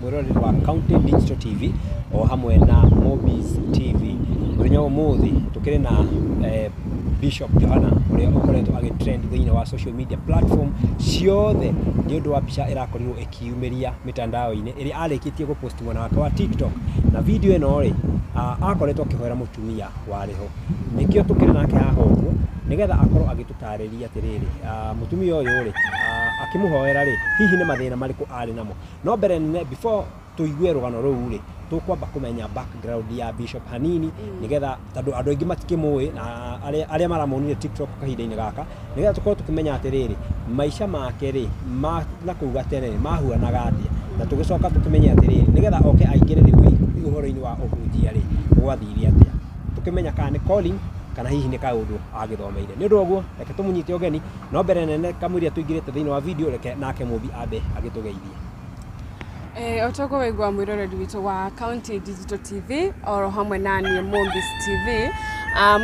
Mwĩroreri wa County Digital TV o hamwe na Mobis TV. Mũthenya wa ũmũthĩ tũkĩrĩ na Bishop Johana ũrĩa ũkoretwo agĩtrend thĩinĩ wa social media platform ciothe nĩ ũndũ wa mbica ĩrakorirwo ĩkĩyumĩria mĩtandao-inĩ ĩrĩa arĩkĩtie gũpost mwena wake wa TikTok. Na video ĩno rĩ, akoretwo akĩhoera mũtumia warĩ ho. Nĩkĩo tũkĩrĩ nake haha ũguo nĩgetha akorwo agĩtũtarĩria atĩrĩrĩ, mũtumia ũyũ rĩ, akĩmũhoera rĩ, hihi nĩ mathĩna marĩkũ arĩ namo. No mbere nene before tũigue rũgano rũu rĩ, tũkwamba kũmenya background ya Bishop hanini, nĩgetha tondũ andũ aingĩ matikĩmũĩ na arĩa maramuonire TikTok kahinda-inĩ gaka, nĩgetha tũkorwo tũkĩmenya atĩrĩrĩ, maica make rĩ ma na kũu gatene rĩ mahuanaga atĩa, na tũgĩcoka tũkĩmenye atĩrĩrĩ, nĩgetha oke aingĩre rĩu ũhoro-inĩ wa ũhunjia rĩ, gwathire atĩa, tũkĩmenya kana nĩ calling kana hihi nĩ kaũndũ agĩthomeire. Nĩ ũndũ wa ũguo reke tũmũnyite ũgeni, no mbere nene kamũira tũingĩrĩte thĩinĩ wa video, reke nake Mũmbi ambe agĩtũgeithie. Otoguo waigua mwĩroreri witũ wa County Digital TV oro hamwe na niĩ Mombis TV.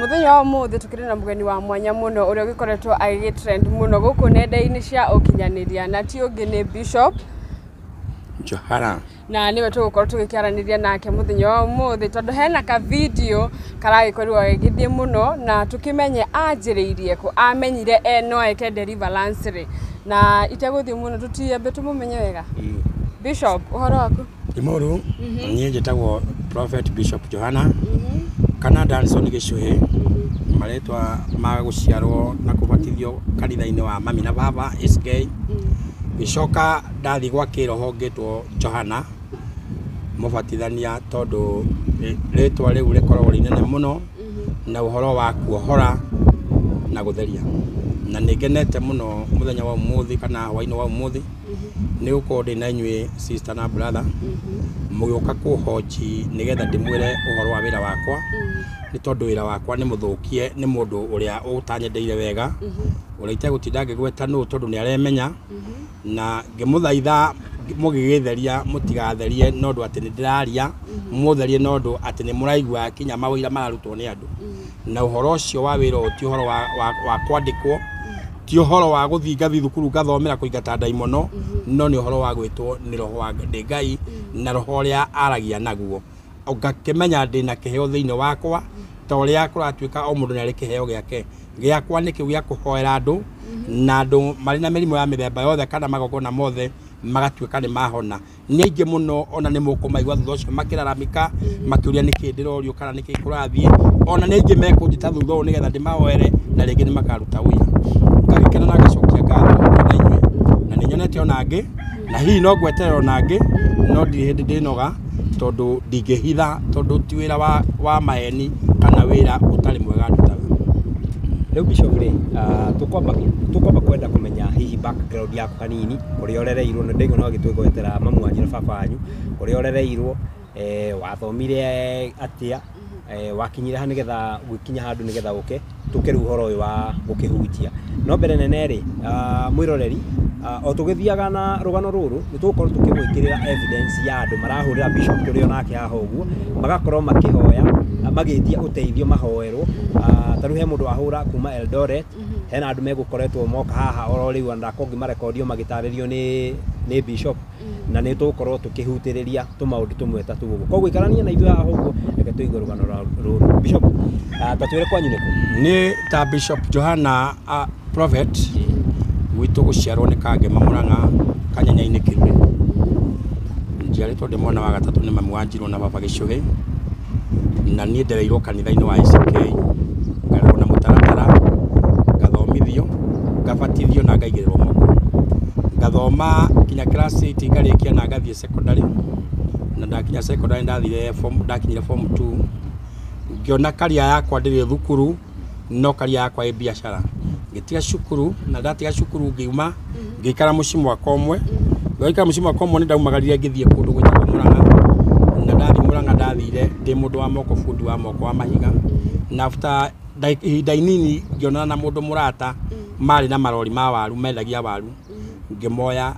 Mũthenya wa ũmũthĩ tũkĩrĩ na mũgeni wa mwanya mũno ũrĩa ũgĩkoretwo agĩtrend mũno gũkũ nenda-inĩ cia ũkinyanĩria, na ti ũngĩ nĩ Bishop Johana. Na nĩwe tũgũkorwo tũgĩkĩaranĩria nake mũthenya wa ũmũthĩ tondũ hena ka video karagĩkorirwo gagĩthiĩ mũno, na tũkĩmenye anjĩrĩirie kũ, amenyire no eke deliverance rĩ. Na itegũthiĩ mũno tũtiambe tũmũmenye wega. Bishop, ũhoro waku? Imoru, niĩ njĩtagwo Prophet Bishop Johana kana Danson Gĩcũhĩ, marĩtwa ma gũciarwo na kũbatithio kanitha-inĩ wa mami na baba SK. Gĩcoka ndathiĩ gwa kĩroho ngĩtwo Johana mũbatithania, tondũ rĩtwa rĩu rĩkoragwo rĩ inene mũno na ũhoro wa kuohora na gũtheria. Na nĩ ngenete mũno mũthenya wa ũmũthĩ kana hwaĩ-inĩ wa ũmũthĩ nĩ gũkorwo ndĩ na inyuĩ sister na brother, mũgĩũka kũhonji nĩgetha ndĩmwĩre ũhoro wa wĩra wakwa, nĩ tondũ wĩra wakwa nĩ mũthũkie nĩ mũndũ ũrĩa ũtanyendeire wega, ũrĩa itegũtinda ngĩgweta nũ tondũ nĩ aremenya, na ngĩmũthaitha mũgĩgĩtheria mũtigatherie no ũndũ atĩ nĩ ndĩraria, mũtherie no ũndũ atĩ nĩ mũraigua kinya mawĩra mararutwo nĩ andũ. Na ũhoro ũcio wa wĩra ũyũ ti ũhoro wa kwandĩkwo, ti ũhoro wa gũthiĩ ngathiĩ thukuru ngathomera kũingata ndaimono, no nĩ ũhoro wa gwĩtwo nĩ roho wa ndĩ Ngai na roho ũrĩa aragia naguo. Ngakĩmenya ndĩna kĩheo thĩinĩ wakwa, ta ũrĩa kũratuĩka o mũndũ nĩ arĩ kĩheo gĩake. Gĩakwa nĩ kĩu gĩa kũhoera andũ, na andũ marĩ na mĩrimũ ya mĩthemba yothe kana magongona mothe magatuĩka nĩ mahona. Nĩ aingĩ mũno ona nĩ mũkũmaigua thutha ũcio makĩraramika, makĩũria nĩkĩ ndĩrorio kana nĩkĩ kũrathiĩ. Ona nĩ aingĩ mekũnjĩta thutha ũyũ nĩgetha ndĩmahoere, na rĩngĩ nĩ makaruta ũira. Ngagĩkena na ngacokia ngatho na inyuĩ, na nĩ nyonete ona angĩ, na hihi no ngweterera ona angĩ, no ndirĩ hĩndĩ ndĩnoga tondũ ndingĩhitha, tondũ ti wĩra wa maheni kana wĩra ũtarĩ mwega ndutaga. Rĩu Bishop rĩ, tũkwamba kwenda kũmenya hihi background yaku hanini, kũrĩa ũrereirwo, na ndaigua no agĩtwĩgwetera mamu wanyu na baba wanyu, kũrĩa ũrereirwo, wathomire atĩa, wakinyire ha nĩgetha gũkinya handũ nĩgetha ũke tũke rĩu ũhoro ũyũ wa gũkĩhunjia. No mbere nene rĩ, mwĩroreri, o tũgĩthiaga na rũgano rũrũ nĩ tũgũkorwo tũkĩmwĩkĩrĩra evidence ya andũ marahũrĩra Bishop tũrĩ onake haha ũguo, magakorwo makĩhoya, magĩtia ũteithio mahoerwo. Ta rĩu he mũndũ wahũra kuma Eldoret, hena andũ megũkoretwo moka haha oro rĩu, ona ndakorwo ngĩmarekondio magĩtarĩrio nĩ Bishop, na nĩ tũgũkorwo tũkĩhutĩrĩria tũmaũndũ tũmwe ta tũu ũguo. Koguo ikarania na ithuĩ haha ũguo, reke tũigue rũgano rũrũ. Bishop, ta twĩre kwanyu nĩkũ? Nĩ ta Bishop Johana, prophet gwitũ gũciarwo nĩ Kangema Mũrang'a, Kanyanya-inĩ Kĩrure. Njiarĩtwo ndĩ mwana wa gatatũ nĩ mami wa Njirũ na baba Gĩcũhĩ, na niĩ ndereirwo kanitha-inĩ wa ACK, ngarerwo na mũtaratara, ngathomithio, ngabatithio na ngaigĩrĩrwo moko. Ngathoma kinya class 8 ngarĩkia na ngathiĩ secondary, na ndakinya secondary ndathire form, ndakinyire form 2, ngĩona karia yakwa ndĩrĩ thukuru, no karia yakwa ĩ biacara. Ngĩtiga cukuru, na ndatiga cukuru ngiuma, ngĩikara mũciĩ mwaka ũmwe. Ngaikara mũciĩ mwaka ũmwe nĩ ndaumagarire ngĩthiĩ kũndũ gwĩtagwo Mũrang'a, na ndathiĩ Mũrang'a ndathire ndĩ mũndũ wa moko, bundi wa moko wa mahiga. Na after ihinda inini ngĩonana na mũndũ mũrata, marĩ na marori ma waru, mendagia waru, ngĩmoya,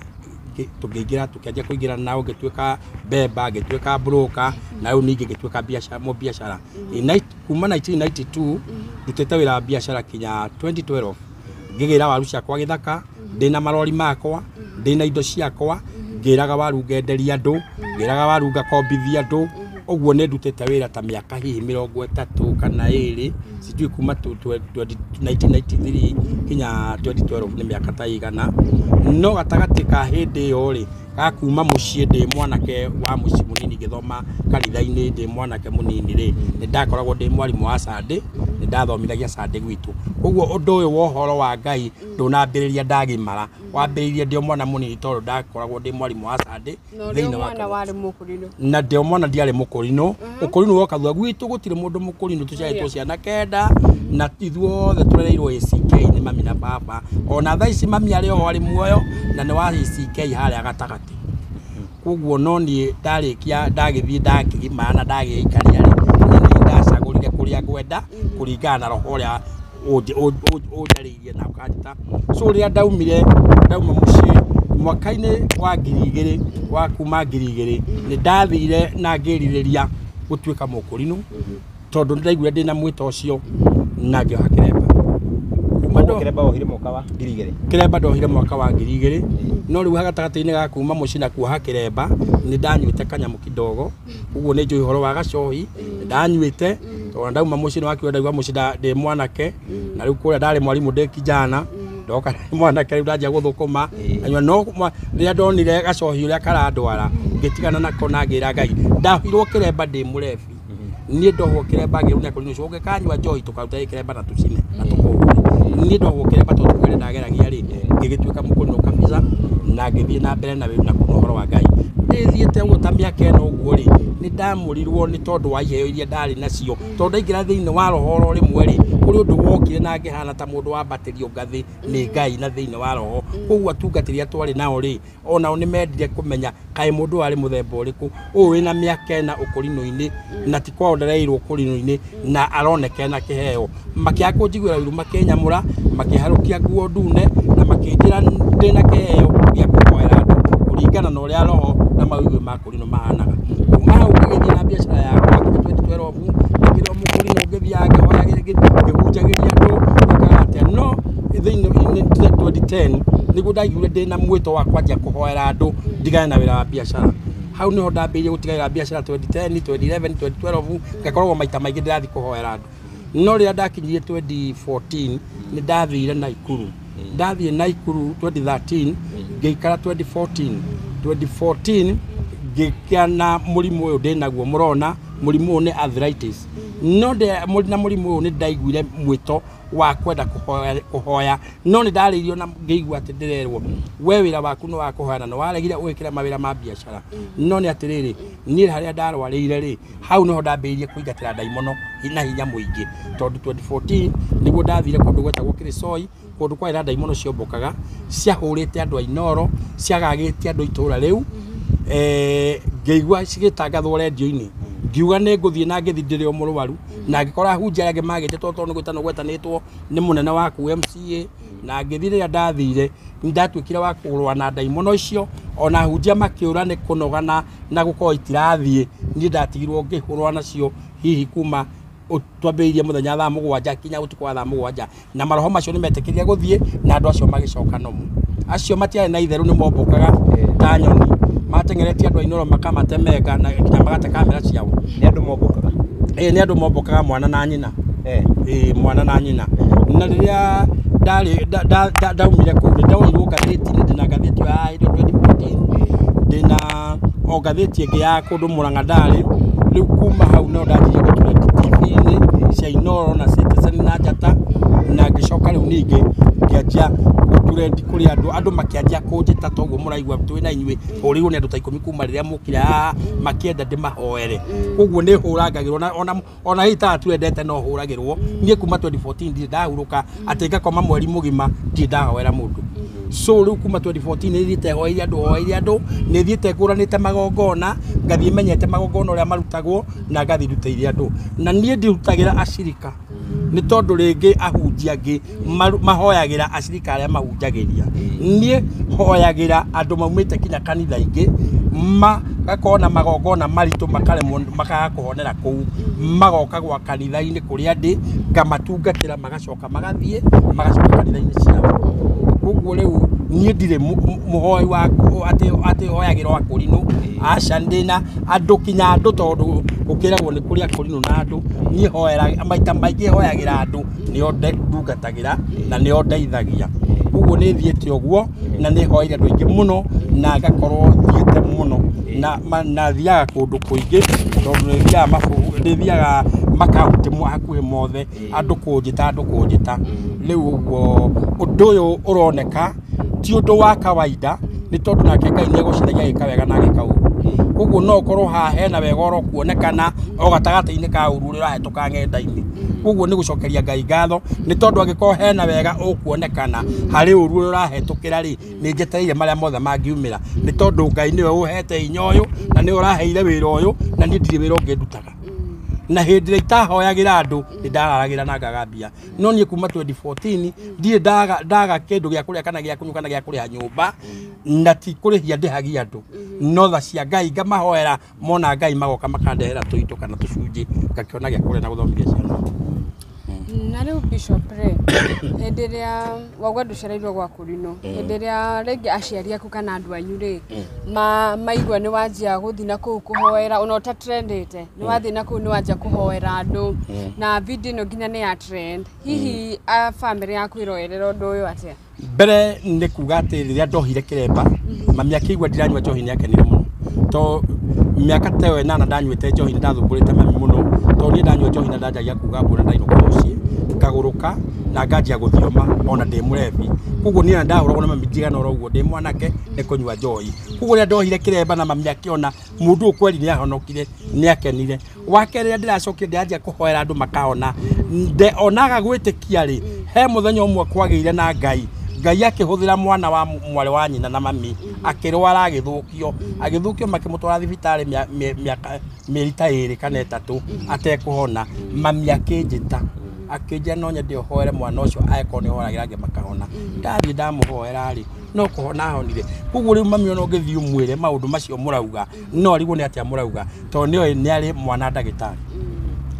tũkĩingĩra, tũkĩanjia kũingĩra nao, ngĩtuĩka mbemba, ngĩtuĩka broker, na rĩu ningĩ ngĩtuĩka mũbiacara. Kuma 1992 ndutĩte wĩra wa biacara kinya 2012, ngĩgĩra waru ciakwa gĩthaka, ndĩna marori makwa, ndĩna indo ciakwa, Ngĩraga waru ngenderia andũ, ngĩraga waru ngakombithia andũ. Ũguo nĩ ndutĩte wĩra ta mĩaka hihi 30 kana 2, sijui kuma 1993 kinya 2012 nĩ mĩaka ta igana. No gatagatĩ ka hĩndĩ ĩyo rĩ, ga kuma mũciĩ ndĩ mwanake wa mũciĩ mũnini ngĩthoma kanitha-inĩ ndĩ mwanake mũnini rĩ, nĩ ndakoragwo ndĩ mwarimũ wa Sunday, nĩ ndathomithagia Sunday gwitũ. Koguo ũndũ ũyũ wa ũhoro wa Ngai ndũnambĩrĩria ndagimara, wambĩrĩirie ndĩ o mwana mũnini tondũ ndakoragwo ndĩ mwarimũ wa Sunday Na ũrĩ thĩinĩ wa mwana kanitha. warĩ mũkũrinũ. Na ndĩ o mwana ndiarĩ mũkũrinũ. Ũkũrinũ woka thutha gwitũ gũtirĩ mũndũ mũkũrinũ, tũciarĩtwo ciana 9 na ithuothe tũrereirwo ACK nĩ mami na baba. Ona thaa ici mami arĩ oho arĩ muoyo na nĩ wa ACK harĩa gatagatĩ. Koguo no niĩ ndarĩkia ndagĩthiĩ ndakĩgimara na ndagĩikaria rĩ, niĩ nĩ ndacagũrire kũrĩa ngwenda kũringana na roho ũrĩa ũnjarĩirie na ũkanjĩta. So rĩrĩa ndaumire ndauma mũciĩ mwaka-inĩ wa 2000 wa kuma 2000 nĩ ndathire na ngĩrirĩria gũtuĩka mũkũrinũ tondũ nĩ ndaiguire ndĩna mwĩto ũcio na ngĩoha kĩremba. Kuma Koguo kĩremba wohire mwaka wa 2000. Kĩremba ndohire mwaka wa 2000, no rĩu gatagatĩ-inĩ ga kuma mũciĩ na kuoha kĩremba nĩ ndanyuĩte kanyamũ kidogo, ũguo nĩ njũĩ ũhoro wa gacohi, nĩ ndanyuĩte tondũ ndauma mũciĩ nĩ wakiuga ndaigua mũciĩ ndĩ mwanake, na rĩu kũrĩa ndarĩ mwarimũ ndĩ kijana, ndoka ndĩ mwanake rĩu ndanjia gũthũkũma anyua, no rĩrĩa ndonire gacohi ũrĩa karandwara ngĩtigana nako na ngĩra Ngai ndaohirwo kĩremba ndĩ mũrebi. Niĩ ndohwo kĩremba ngĩrwo nĩ akũrinũ ũcio ũngĩkanyua njohi tũkaruta kĩremba na tũcine na tũkũhũre. Niĩ ndohwo kĩremba tondũ kũgeria ndageragia rĩ, ngĩgĩtuĩka mũkũrinũ kabisa na ngĩthiĩ na mbere na wĩra na ũhoro wa Ngai. Ndĩthiĩte ũguo ta mĩaka 4 ũguo rĩ, nĩ ndamũrirwo nĩ tondũ wa iheo iria ndarĩ nacio, tondũ ndaingĩra thĩinĩ wa roho oro rĩmwe rĩ, kũrĩ ũndũ wokire na ngĩhana ta mũndũ wambatĩrio ngathĩ nĩ Ngai na thĩinĩ wa roho. Koguo atungatĩri arĩa twarĩ nao rĩ, onao nĩ mendire kũmenya kaĩ mũndũ ũyũ arĩ mũthemba ũrĩkũ, ũyũ wĩna mĩaka 4 ũkũrinũ-inĩ na ti kwao ndereirwo ũkũrinũ-inĩ na aroneka ena kĩheo. Makĩaga kũnjiguĩra ũiru makĩnyamũra, makĩharũkia nguo ndune na makĩnjĩra ndĩna kĩheo gĩa kũhoera andũ kũringana na ũrĩa roho na mawĩgwi ma kũrinũ mahanaga. Kuma hau ngĩgĩthiĩ na biacara yakwa nginya 2012 ngĩkĩrwo mũkũrinũ ngĩthiaga ngĩhoyagĩra ngĩhunjagĩria andũ ngĩkaga atĩa. No thĩinĩ 2010 nĩguo ndaiguire ndĩna mwĩto wa kwanjia kũhoera andũ ndigane na wĩra wa biacara. Hau nĩho ndambĩrĩirie gũtiganĩra biacara 2010, 2011, 2012 ngakoragwo maita maingĩ ndĩrathiĩ kũhoera andũ. No rĩrĩa ndakinyirie 2014 nĩ ndathire Naikuru. Ndathiĩ Naikuru 2013 ngĩikara 2014. 2014 ngĩgĩa na mũrimũ ũyũ ndĩnaguo mũrona, mũrimũ ũyũ nĩ arthritis. No na mũrimũ ũyũ nĩ ndaiguire mwĩto wa kwenda kũhoya, no nĩ ndarĩirio na ngĩigua atĩ ndĩrerwo we wĩra waku nĩ wa kũhoya na nĩ waregire ũgĩkĩra mawĩra ma biacara. No nĩ atĩrĩrĩ, niĩ harĩa ndarwarĩire rĩ, hau nĩho ndambĩrĩirie kũingatĩra ndaimono na hinya mũingĩ, tondũ 2014 nĩguo ndathire kũndũ gwetagwo Kĩrĩcoi, kũndũ kwarĩ na ndaimono ciombokaga, ciahũrĩte andũ a Inooro, ciagagĩtie andũ itũũra rĩu. Ngĩigua cigĩtangathwo rendio-inĩ, ngiuga nĩ ngũthiĩ na ngĩthiĩ ndĩrĩ o mũrwaru, na ngĩkora ahunjia arĩa angĩ magĩte tondũ nĩ gwĩtanwo gwetanĩtwo nĩ mũnene waku MCA, na ngĩthiĩ rĩrĩa ndathire nĩ ndatuĩkire wa kũrũa na ndaimono icio, ona ahunjia makĩũra nĩ kũnoga na gũkorwo itirathiĩ, niĩ ndatigirwo ngĩhũrwa nacio hihi kuma twambĩrĩirie mũthenya thaa 7 kinya ũtukũ wa thaa 7, na maroho macio nĩ metĩkĩrire gũthiĩ na andũ acio magĩcoka nomo. Acio matiarĩ na itherũ nĩ mombũkaga ta nyoni, mateng'eretie andũ a Inooro makamatemenga na nginya magate kamera ciao. Nĩ andũ mombũkaga? Ĩĩ nĩ andũ mombũkaga, mwana na nyina. Ĩĩ mwana na nyina. Na rĩrĩa ndaumire kũu nĩ ndoirwo ngathĩti-inĩ, ndĩna ngathĩti ya 2014, ndĩna o ngathĩti ĩngĩ ya kũndũ Mũrang'a ndarĩ. Rĩu kuma hau no ndanjirie gũtura TV-inĩ cia Inooro na Citizen na Njata, na ngĩcoka rĩu ningĩ ngĩanjia gũturendi kũrĩ andũ, andũ makĩanjia kũnjĩta toguo mũraigua twĩ na inyuĩ, hũrĩirwo nĩ andũ ta 10 kuma rĩrĩa mũkire haha makĩenda ndĩmahoere. Koguo nĩ hũrangagĩrwo ona hihi ta turendete no hũragĩrwo. Niĩ kuma 2014 ndirĩ ndahurũka atĩ ngakoma mweri mũgima ndirĩ ndahoera mũndũ. So rĩu kuma 2014 nĩ thiĩte hoeire andũ, hoeire andũ, nĩ thiĩte ngũranĩte magongona, ngathiĩ menyete magongona ũrĩa marutagwo na ngathiĩ ndutĩire andũ. Na niĩ ndirutagĩra acirika nĩ tondũ rĩngĩ ahunjia angĩ mahoyagĩra acirika arĩa mahunjagĩria. Niĩ hoyagĩra andũ maumĩte kinya kanitha ingĩ magakorwo na magongona maritũ makaremwo makaga kũhonera kũu, magoka gwa kanitha-inĩ kũrĩa ndĩ ngamatungatĩra, magacoka magathiĩ magacoka kanitha-inĩ ciao. Koguo rĩu niĩ ndirĩ mũhoi wa atĩ atĩ hoyagĩrwo akũrinũ, aca, ndĩna andũ kinya andũ, tondũ gũkĩragwo nĩ kũrĩ akũrinũ na andũ. Niĩ hoera maita maingĩ, hoyagĩra andũ nĩo ndungatagĩra na nĩo ndeithagia. Koguo nĩ thiĩte ũguo na nĩ hoeire andũ aingĩ mũno na ngakorwo thiĩte mũno na thiaga kũndũ kũingĩ, tondũ nĩ thiaga nĩ thiaga makaunti hakuhĩ mothe, andũ kũnjĩta, andũ kũnjĩta. Rĩu ũguo ũndũ ũyũ ũroneka ti ũndũ wa kawaida, nĩ tondũ nake Ngai nĩ egũciragia agĩka wega na agĩka ũru. Koguo no ũkorwo haha hena wega ũrokuonekana o gatagatĩ-inĩ ka ũru ũrĩa ũrahĩtũka ng'enda-inĩ. Koguo nĩ gũcokeria Ngai ngatho, nĩ tondũ angĩkorwo hena wega ũkuonekana harĩ ũru ũrĩa ũrahĩtũkĩra rĩ, nĩ njetereire marĩa mothe mangiumĩra, nĩ tondũ Ngai nĩwe ũhete hinya ũyũ na nĩwe ũraheire wĩra ũyũ, na niĩ ndirĩ wĩra ũngĩ ndutaga. Na hĩndĩ ĩrĩa itahoyagĩra andũ nĩ ndararagĩra na ngaga mbia, no niĩ kuma 2014 ndirĩ ndaga kĩndũ gĩa kũrĩa kana gĩa kũnyua kana gĩa kũrĩha nyũmba, na ti kũrĩhia ndĩhagia andũ, no tha cia Ngai ngamahoera, mona Ngai magoka makandehera tũindo kana tũcunjĩ, ngakĩona gĩa kũrĩa na gũthomithia ciana. Na rĩu Bishop rĩ, hĩndĩ ĩrĩa wauga ndũcereirwo gwa kũrinũ, hĩndĩ ĩrĩa rĩngĩ aciari aku kana andũ anyu rĩ maigua nĩ wanjia gũthiĩ na kũu kũhoera, ona ũtatrendĩte nĩ wathiĩ na kũu nĩ wanjia kũhoera andũ na video ĩno nginya nĩ ya trend, hihi a bamĩrĩ yaku ĩroerera ũndũ ũyũ atĩa? Mbere nĩ kuga atĩ rĩrĩa ndohire kĩremba, mami akĩigua ndiranyua njohi nĩ akenire mũno, to mĩaka ta ĩyo 8 ndanyuĩte njohi nĩ ndathumbũrĩte mami mũno, tondũ niĩ ndanyua njohi na ndanjagia kuga mbu na ndainũka mũciĩ ngagũrũka na nganjia gũthioma ona ndĩ mũrebi. Koguo niĩ ona ndahũragwo na mami ndigana oro ũguo ndĩ mwanake nĩ kũnyua njohi. Koguo rĩrĩa ndohire kĩremba na mami akĩona mũndũ ũyũ kweri nĩ ahonokire, nĩ akenire. Wa kerĩ, rĩrĩa ndĩracokire ndĩranjia kũhoera andũ makahona, onaga gwĩtĩkia rĩ, he mũthenya ũmwe kwagĩire na Ngai, Ngai akĩhũthĩra mwana wa mwarĩ wa nyina na mami akĩrwara, agĩthũkio, agĩthũkio, makĩmũtwara thibitarĩ mĩaka mĩeri ta 2 kana 3 atekũhona. Mami akĩnjĩta akĩnjĩra no nyende ũhoere mwana ũcio angĩkorwo nĩ ũhoeragĩra angĩ makahona. Ndathiĩ ndamũhoera rĩ, no kũhona ahonire. Koguo rĩu mami ona ũngĩthiĩ ũmwĩre maũndũ macio mũrauga, no arigwo nĩ atĩa mũrauga, tondũ nĩoĩ nĩ arĩ mwana ndagĩtarĩ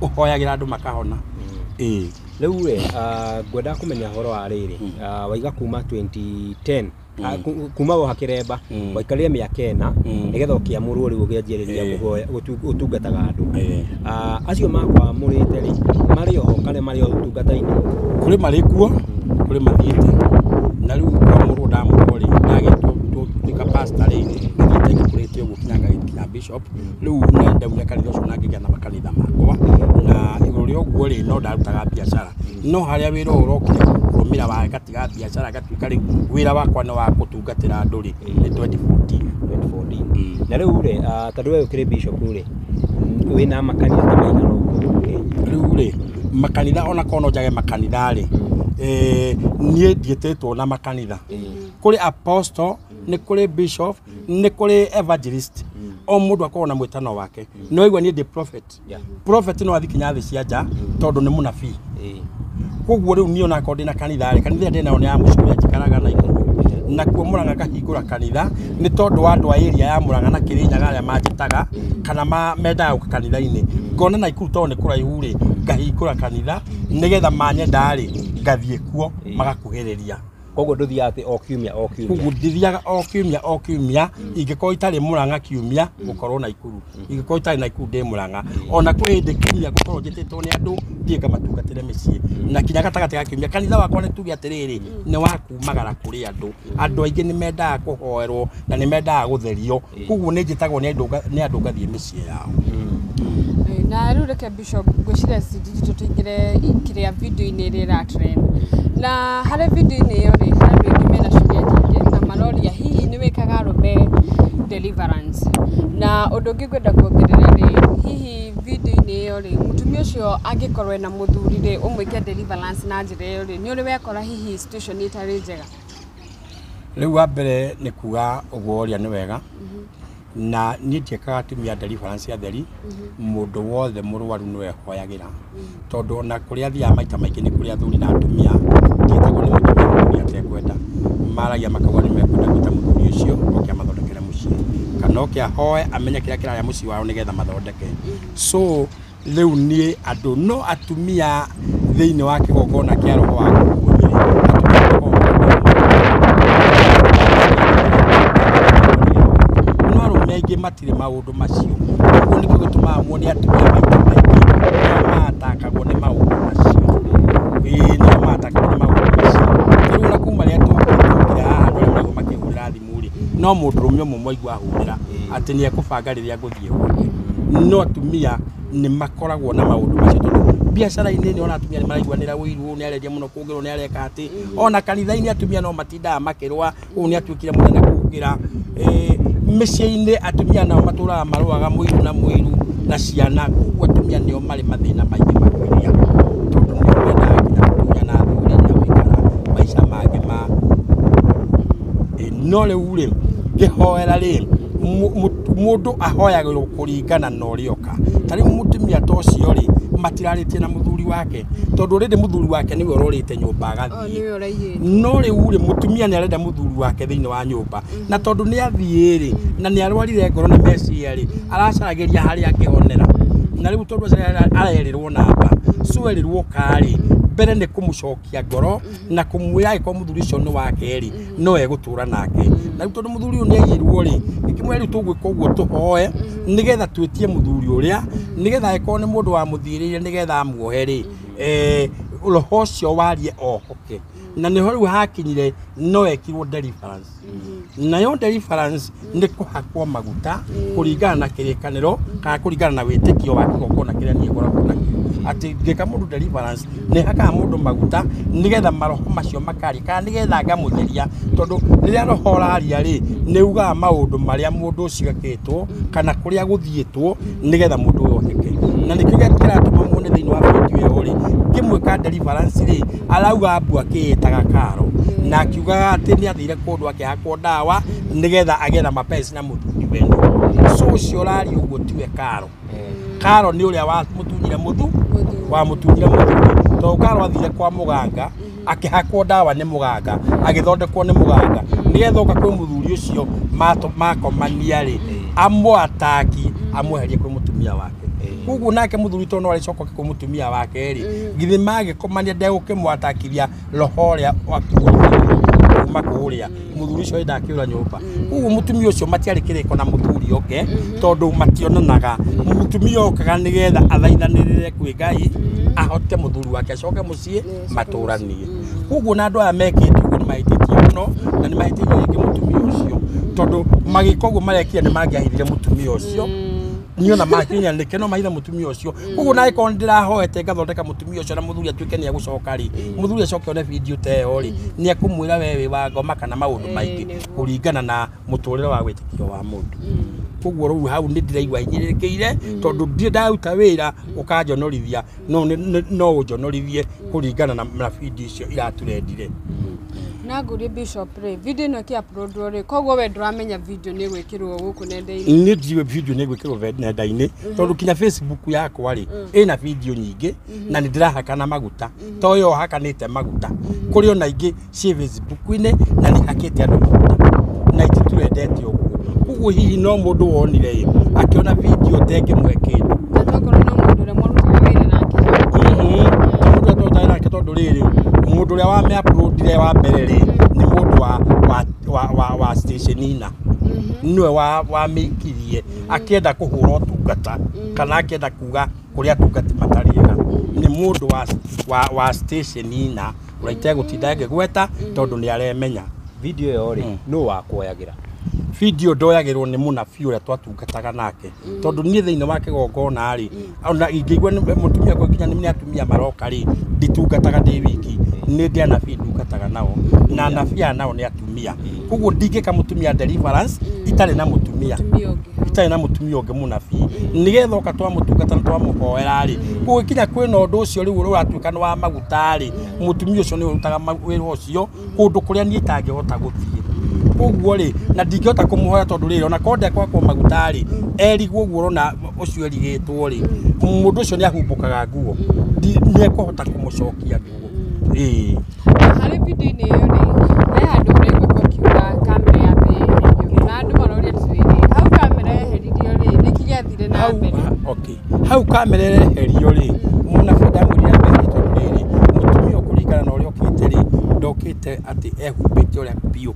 ũhoyagĩra andũ makahona, ĩĩ. Rĩu rĩ, ngwenda kũmenya ũhoro wa rĩrĩ, waiga kuma 2010, kuma woha kĩremba, waikarire mĩaka 4 nĩgetha ũkĩamũrwo rĩu ũkĩanjĩrĩria kũhoya gũtungataga andũ. Acio makwamũrĩte rĩ, marĩ oho kana marĩ o ũtungata-inĩ? Kũrĩ marĩ kuo, kũrĩ mathiĩte. Na rĩu kwamũrwo, ndamũrwo rĩ, ndagĩtuĩka pastor rĩ, ngĩthiĩte ngĩkũrĩte ũguo kinya ngagĩkinya bishop. Rĩu na ndaumire kanitha ũcio na ngĩgĩa na makanitha makwa, na igũrũ rĩa ũguo rĩ, no ndarutaga biacara, no harĩa wĩra ũyũ ũrokire kũrũmĩra wa ngatiga biacara, ngatuĩka rĩu wĩra wakwa nĩ wa gũtungatĩra andũ rĩ, nĩ 2014. 2014. Na rĩu rĩ, tondũ we ũkĩrĩ bishop rĩ, wĩna makanitha ta maigana ũguo Kenya? Rĩu rĩ, makanitha, ona korwo no njage makanitha rĩ, niĩ ndiĩtĩtwo na makanitha. Kũrĩ apostle, nĩ kũrĩ bishop, nĩ kũrĩ evangelist, o mũndũ akorwo na mwĩtano wake. No igua niĩ ndĩ prophet. Prophet no athiĩ kinya thĩ cia nja tondũ nĩ mũnabii. Koguo rĩu niĩ onakorwo ndĩna kanitha rĩ, kanitha ĩrĩa ndĩnayo nĩ ya mũciĩ kũrĩa njikaraga na Ikuru, nakuo Mũrang'a ngahingũra kanitha nĩ tondũ wa andũ a area ya Mũrang'a na Kĩrĩnyaga arĩa manjĩtaga kana mendaga gũka kanitha-inĩ. Ngona na Ikuru tondũ nĩ kũraihu rĩ, ngahingũra kanitha nĩgetha manyenda rĩ, ngathiĩ kuo magakuhĩrĩria. Koguo ndũthiaga atĩ o kiumia o kiumia? Koguo ndithiaga o kiumia o kiumia. Ingĩkorwo itarĩ Mũrang'a kiumia, ngũkorwo na Ikuru. Ingĩkorwo itarĩ na Ikuru, ndĩ Mũrang'a. Ona kwĩ hĩndĩ kiumia ngũkorwo njĩtĩtwo nĩ andũ thiĩ ngamatungatĩre mĩciĩ, na kinya gatagatĩ ga kiumia. Kanitha wakwa nĩ tuge atĩrĩrĩ, nĩ wa kumagara kũrĩ andũ. Andũ aingĩ nĩ mendaga kũhoerwo na nĩ mendaga gũtherio, koguo nĩ njĩtagwo nĩ andũ ngathiĩ mĩciĩ yao. Na rĩu reke Bishop, ngwĩciria digital tũingĩre kĩrĩa video-inĩ ĩrĩa ĩra trend. Na harĩ video-inĩ ĩyo rĩ, harĩ andũ aingĩ mena ciũria nyingĩ na maroria hihi nĩ wĩkaga arũme deliverance. Na ũndũ ũngĩ ngwenda kuongerera rĩ, hihi video-inĩ ĩyo rĩ, mũtumia ũcio angĩkorwo ena mũthuri rĩ, ũmwĩke deliverance na njĩra ĩyo rĩ, nĩ ũrĩ wekora hihi situation ĩtarĩ njega? Rĩu wa mbere nĩ kuga ũguo ũrĩa nĩ wega, na niĩ ndiĩkaga atumia deliverance atheri. Mũndũ wothe mũrwaru nĩwe hoyagĩra, tondũ ona kũrĩa thiaga maita maingĩ nĩ kũrĩ athuri na atumia. Ndiĩtagwo nĩ mũtumia mũthuri atekwenda, maragia makauga nĩ mekwenda gwĩta mũthuri ũcio oke amathondekere mũciĩ, kana oke ahoe amenye kĩrĩa kĩrarĩa mũciĩ wao nĩgetha mathondeke. So rĩu niĩ andũ no atumia thĩinĩ wa kĩgongona kĩa roho wa gũkũ thĩ, atumia makoragwo. matirĩ maũndũ macio. Koguo nĩkĩo gĩtũmaga muone atumia maita maingĩ nĩo matakagwo nĩ maũndũ macio. Ĩĩ nĩo matakagwo nĩ maũndũ macio. Rĩu ona kuma rĩrĩa tũkire haha andũ arĩa maraigua makĩhũrĩra thimũ rĩ, no mũndũrũme ũmwe mwaigua ahũrĩra atĩ nĩ ekũbanga rĩrĩa ngũthiĩ gwake. No atumia nĩ makoragwo na maũndũ macio tondũ biacara-inĩ nĩ ona atumia nĩ maraiguanĩra ũiru, ũyũ nĩ arendia mũno kũngĩra, ũyũ nĩ areka atĩ. Ona kanitha-inĩ atumia no matindaga makĩrũa, ũyũ nĩ atuĩkire mũnene kũngĩra. Mĩciĩ-inĩ atumia nao matũraga marũaga mũiru na mũiru na ciana, koguo atumia nĩo marĩ mathĩna maingĩ makĩria tondũ nĩo mendaga nginya gũtunyana athuri na gũikara maica mangĩ ma. No rĩu rĩ, ngĩhoera rĩ, mũndũ ahoyagĩrwo kũringana na ũrĩa oka. Ta rĩu mũtumia ta ũcio rĩ, matirarĩtie na mũthuri wake tondũ rĩndĩ mũthuri wake nĩwe ũrorĩte nyũmba agathiĩ. Nĩwe ũraiyĩte. No rĩu rĩ, mũtumia nĩ arenda mũthuri wake thĩinĩ wa nyũmba, na tondũ nĩ athiĩ rĩ, na nĩ arwarire ngoro na meciria rĩ, aracaragĩria harĩa angĩhonera. Na rĩu tondũ arerĩrwo namba, so erĩrwo karĩ, mbere nĩ kũmũcokia ngoro na kũmwĩra angĩkorwo mũthuri ũcio nĩ wake rĩ, no egũtũra nake. Na rĩu tondũ mũthuri ũyũ nĩ aiyĩrwo rĩ, ngĩkĩmwĩra rĩu tũgwĩka ũguo tũhoe nĩgetha twĩtie mũthuri ũrĩa, nĩgetha angĩkorwo nĩ mũndũ wamũthiĩrĩire nĩgetha amuohe rĩ, roho ũcio warie ohoke. Na nĩho rĩu hakinyire no ekirwo deliverance. Nayo deliverance nĩ kũhakwo maguta kũringana na kĩrĩkanĩro kana kũringana na wĩtĩkio wa kĩgongona kĩrĩa niĩ ngoragwo nakĩo. Atĩ ngĩka mũndũ deliverance nĩ hakaga mũndũ maguta nĩgetha maroho macio makaria kana nĩgetha ngamũtheria, tondũ rĩrĩa roho ũraria rĩ, nĩ ugaga maũndũ marĩa mũndũ ũcio ekĩtwo kana kũrĩa gũthiĩtwo nĩgetha mũndũ ũyũ oheke. Na nĩkĩo kĩratũma muone thĩinĩ wa video ĩyo rĩ, ngĩmwĩka deliverance rĩ, arauga mbu akĩĩtaga karo na akiugaga atĩ nĩ athire kũndũ akĩhakwo ndawa nĩgetha agĩe na mapenzi na mũthuri wene. So ũcio ũraria ũguo tiwe karo. Karo nĩ ũrĩa wamũtunyire mũthu, wamũtunyire mũthuri. Tondũ karo athire kwa mũganga, akĩhakwo ndawa nĩ mũganga, agĩthondekwo nĩ mũganga, nĩgetha oka kwĩ mũthuri ũcio makomania rĩ, amũataki amweherie kwĩ mũtumia wake. Koguo nake mũthuri tondũ no arĩcoka kwĩ mũtumia wake rĩ, githĩ magĩkomania ndegũkĩmwatakithia roho ũrĩa wakuo kuma kũrĩa mũthuri ũcio enda akĩũra nyũmba. Koguo mũtumia ũcio matiarĩ kĩrĩko na mũthuri oke tondũ mationanaga. Mũtumia okaga nĩgetha athaithanĩrĩre kwĩ Ngai ahote mũthuri wake acoke mũciĩ matũranie. Koguo na andũ aya mekĩte ũguo nĩ mahĩtĩtie mũno na nĩ mahĩtĩtie rĩngĩ mũtumia ũcio tondũ magĩka ũguo marekire nĩ mangĩahithire mũtumia ũcio. Niĩ ona makinya nĩkĩ no mahithe mũtumia ũcio. Koguo na angĩkorwo nĩndĩrahoete ngathondeka mũtumia ũcio na mũthuri atuĩke nĩ egũcoka rĩ, mũthuri acoke one video ta ĩyo rĩ, nĩ ekũmwĩra we wĩ wa ngoma kana maũndũ maingĩ kũringana na mũtũrĩre wa wĩtĩkio wa mũndũ. Koguo rĩu hau nĩ ndĩraigua hinyĩrĩrĩkĩire tondũ ndirĩ ndaruta wĩra ũkanjonorithia, no ũnjonorithie kũringana na video icio iraturendire. Na ngũrie Bishop rĩ, video ĩno ĩkĩ-uploadwo rĩ, koguo we ndũramenya video nĩ ĩgwĩkĩrwo gũkũ nenda-inĩ? Nĩ ndiũĩ video nĩ ĩgwĩkĩrwo nenda-inĩ tondũ kinya Facebook yakwa rĩ, ĩna video nyingĩ na nĩ ndĩrahakana maguta. To ĩyo hakanĩte maguta, kũrĩ ona ingĩ ciĩ Facebook-inĩ na nĩ hakĩte andũ maguta na ititurendete ũguo. Koguo hihi no mũndũ wonire ĩ, akĩona video tengĩmũhe kĩndũ. Na tokorwo no mũndũ ũrĩa mwarutaga wĩra nake. Ti mũndũ ũrĩa twarutaga nake tondũ rĩrĩ, mũndũ ũrĩa wamĩ-uploadire wa mbere rĩ, nĩ mũndũ wa station ina. Nĩwe wamĩikirie akĩenda kũhũra ũtungata kana akĩenda kuga kũrĩa atungati matarĩ ega. Nĩ mũndũ wa station ina ũrĩa itegũtinda ngĩgweta tondũ nĩ aremenya. Video ĩyo rĩ, nũ wakuoyagĩra? Video ndoyagĩrwo nĩ mũnabii ũrĩa twatungataga nake tondũ niĩ thĩinĩ wa kĩgongona rĩ, ona ingĩigua nĩ mũtumia kwa nginya nĩ atumia maroka rĩ, nditungataga ndĩ wiki, nĩ ndĩ anabii ndungataga nao na anabii aya nao nĩ atumia. Koguo ndingĩka mũtumia deliverance itarĩ na mũtumia, itarĩ na mũtumia ũngĩ mũnabii, nĩgetha oka twamũtungata na twamũhoera rĩ, gũgĩkinya kwĩna ũndũ ũcio rĩu ũratuĩka nĩ wa maguta rĩ, mũtumia ũcio nĩwe ũrutaga wĩra ũcio kũndũ kũrĩa niĩ itangĩhota gũthiĩ. Koguo rĩ, na ndingĩhota kũmũhoya tondũ rĩrĩ, ona korwo ndekwakwo maguta rĩ, erigwo ũguo ũrona ũcio erigĩtwo rĩ, mũndũ ũcio nĩ ahumbũkaga nguo, nĩ ekũhota kũmũcokia nguo. Ĩĩ. Harĩ video-inĩ ĩyo rĩ, he handũ ũraiguĩka ũkiuga kamera yambe yeherio na andũ maroria atĩrĩrĩ, hau kamera yeheririo rĩ, nĩkĩ gĩathire na mbere? Okay. Hau kamera yeherio rĩ, mũnabii ndamwĩrire ambe eherie tondũ rĩrĩ, mũtumia ũyũ kũringana na ũrĩa okĩte rĩ, ndokĩte atĩ ehumbĩte ũrĩa biũ.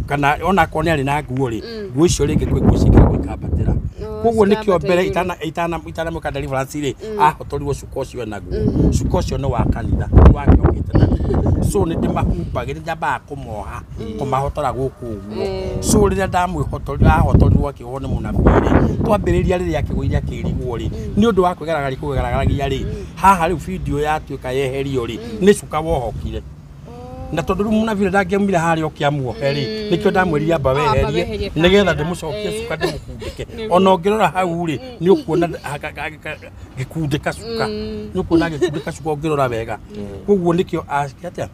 Kana ona akorwo nĩ arĩ na nguo rĩ, nguo icio rĩngĩ kwĩ nguo ciĩkĩragwo ikambatĩra. Koguo nĩkĩo mbere itanamwĩka deliverance rĩ, ahotorirwo cuka ũcio enaguo. Cuka ũcio nĩ wa kanitha, ti wake okĩte naguo. So nĩ ndĩmahumbagĩra, nyambaga kũmoha, kũmahotora gũkũ ũguo. So rĩrĩa ndamwĩhotorire, ahotorirwo akĩohwo nĩ mũnabii rĩ, twambĩrĩria rĩrĩa akĩgũire akĩrigwo rĩ, nĩ ũndũ wa kwĩgaragaria kũgaragaragia rĩ, haha rĩu video yatuĩka yeherio rĩ, nĩ cuka wohokire. Na tondũ rĩu mũnabii ndangĩaumire harĩa oke amuohe rĩ, nĩkĩo ndamwĩrire amba weherie nĩgetha ndĩmũcokie cuka ndĩmũkundĩke. Ona ũngĩrora hau rĩ, nĩ ũkuona gĩkundĩka cuka, nĩ ũkuona gĩkundĩka cuka ũngĩrora wega. Koguo nĩkĩo atĩa,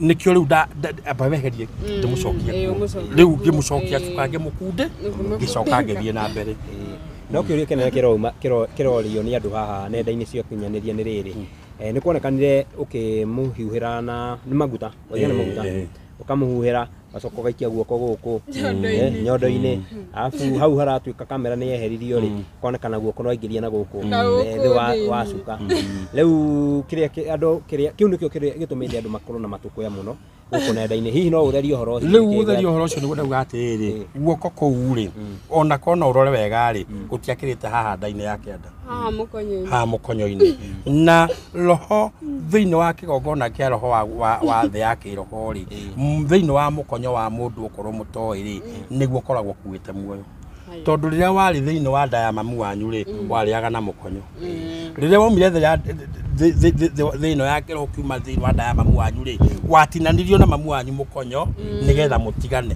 nĩkĩo rĩu amba weherie ndĩmũcokie kuo. Rĩu ngĩmũcokia cuka ngĩmũkunde, ngĩcoka ngĩthiĩ na mbere. No kĩũria kĩnene kĩrorio nĩ andũ haha nenda-inĩ cia ũkinyanĩria nĩ rĩrĩ, nĩ kuonekanire ũkĩmũhuhĩra na nĩ maguta, waiga nĩ maguta, ũkamũhuhĩra ũgacoka ũgaikia guoko gũkũ nyondo-inĩ, arabu hau haratuĩka kamera nĩ yeheririo rĩ, konekana guoko no aingĩria na gũkũ thĩ wa cuka. Rĩu kĩrĩa andũ kĩrĩa kĩu nĩkĩo kĩrĩa gĩtũmĩte andũ makorwo na matũkũya mũno gũkũ nenda-inĩ. Hihi no ũtherie ũhoro ũcio? Rĩu ũtherie ũhoro ũcio nĩguo ndauga atĩrĩrĩ, guoko kũu rĩ, ona korwo no ũrore wega rĩ, gũtiakĩrĩte haha nda-inĩ ya kĩanda, haha mũkonyo-inĩ. Na roho thĩinĩ wa kĩgongona kĩa roho wa thĩ ya kĩroho rĩ, thĩinĩ wa mũkonyo wa mũndũ ũkorwo mũtoĩ rĩ, nĩguo ũkoragwo ũkuĩte muoyo. Tondũ rĩrĩa warĩ thĩinĩ wa nda ya mamu wanyu rĩ, warĩaga na mũkonyo. Rĩrĩa waumire thĩ ĩno ya kĩroho ũkiuma thĩinĩ wa nda ya mamu wanyu rĩ, watinanirio na mamu wanyu mũkonyo nĩgetha mũtigane.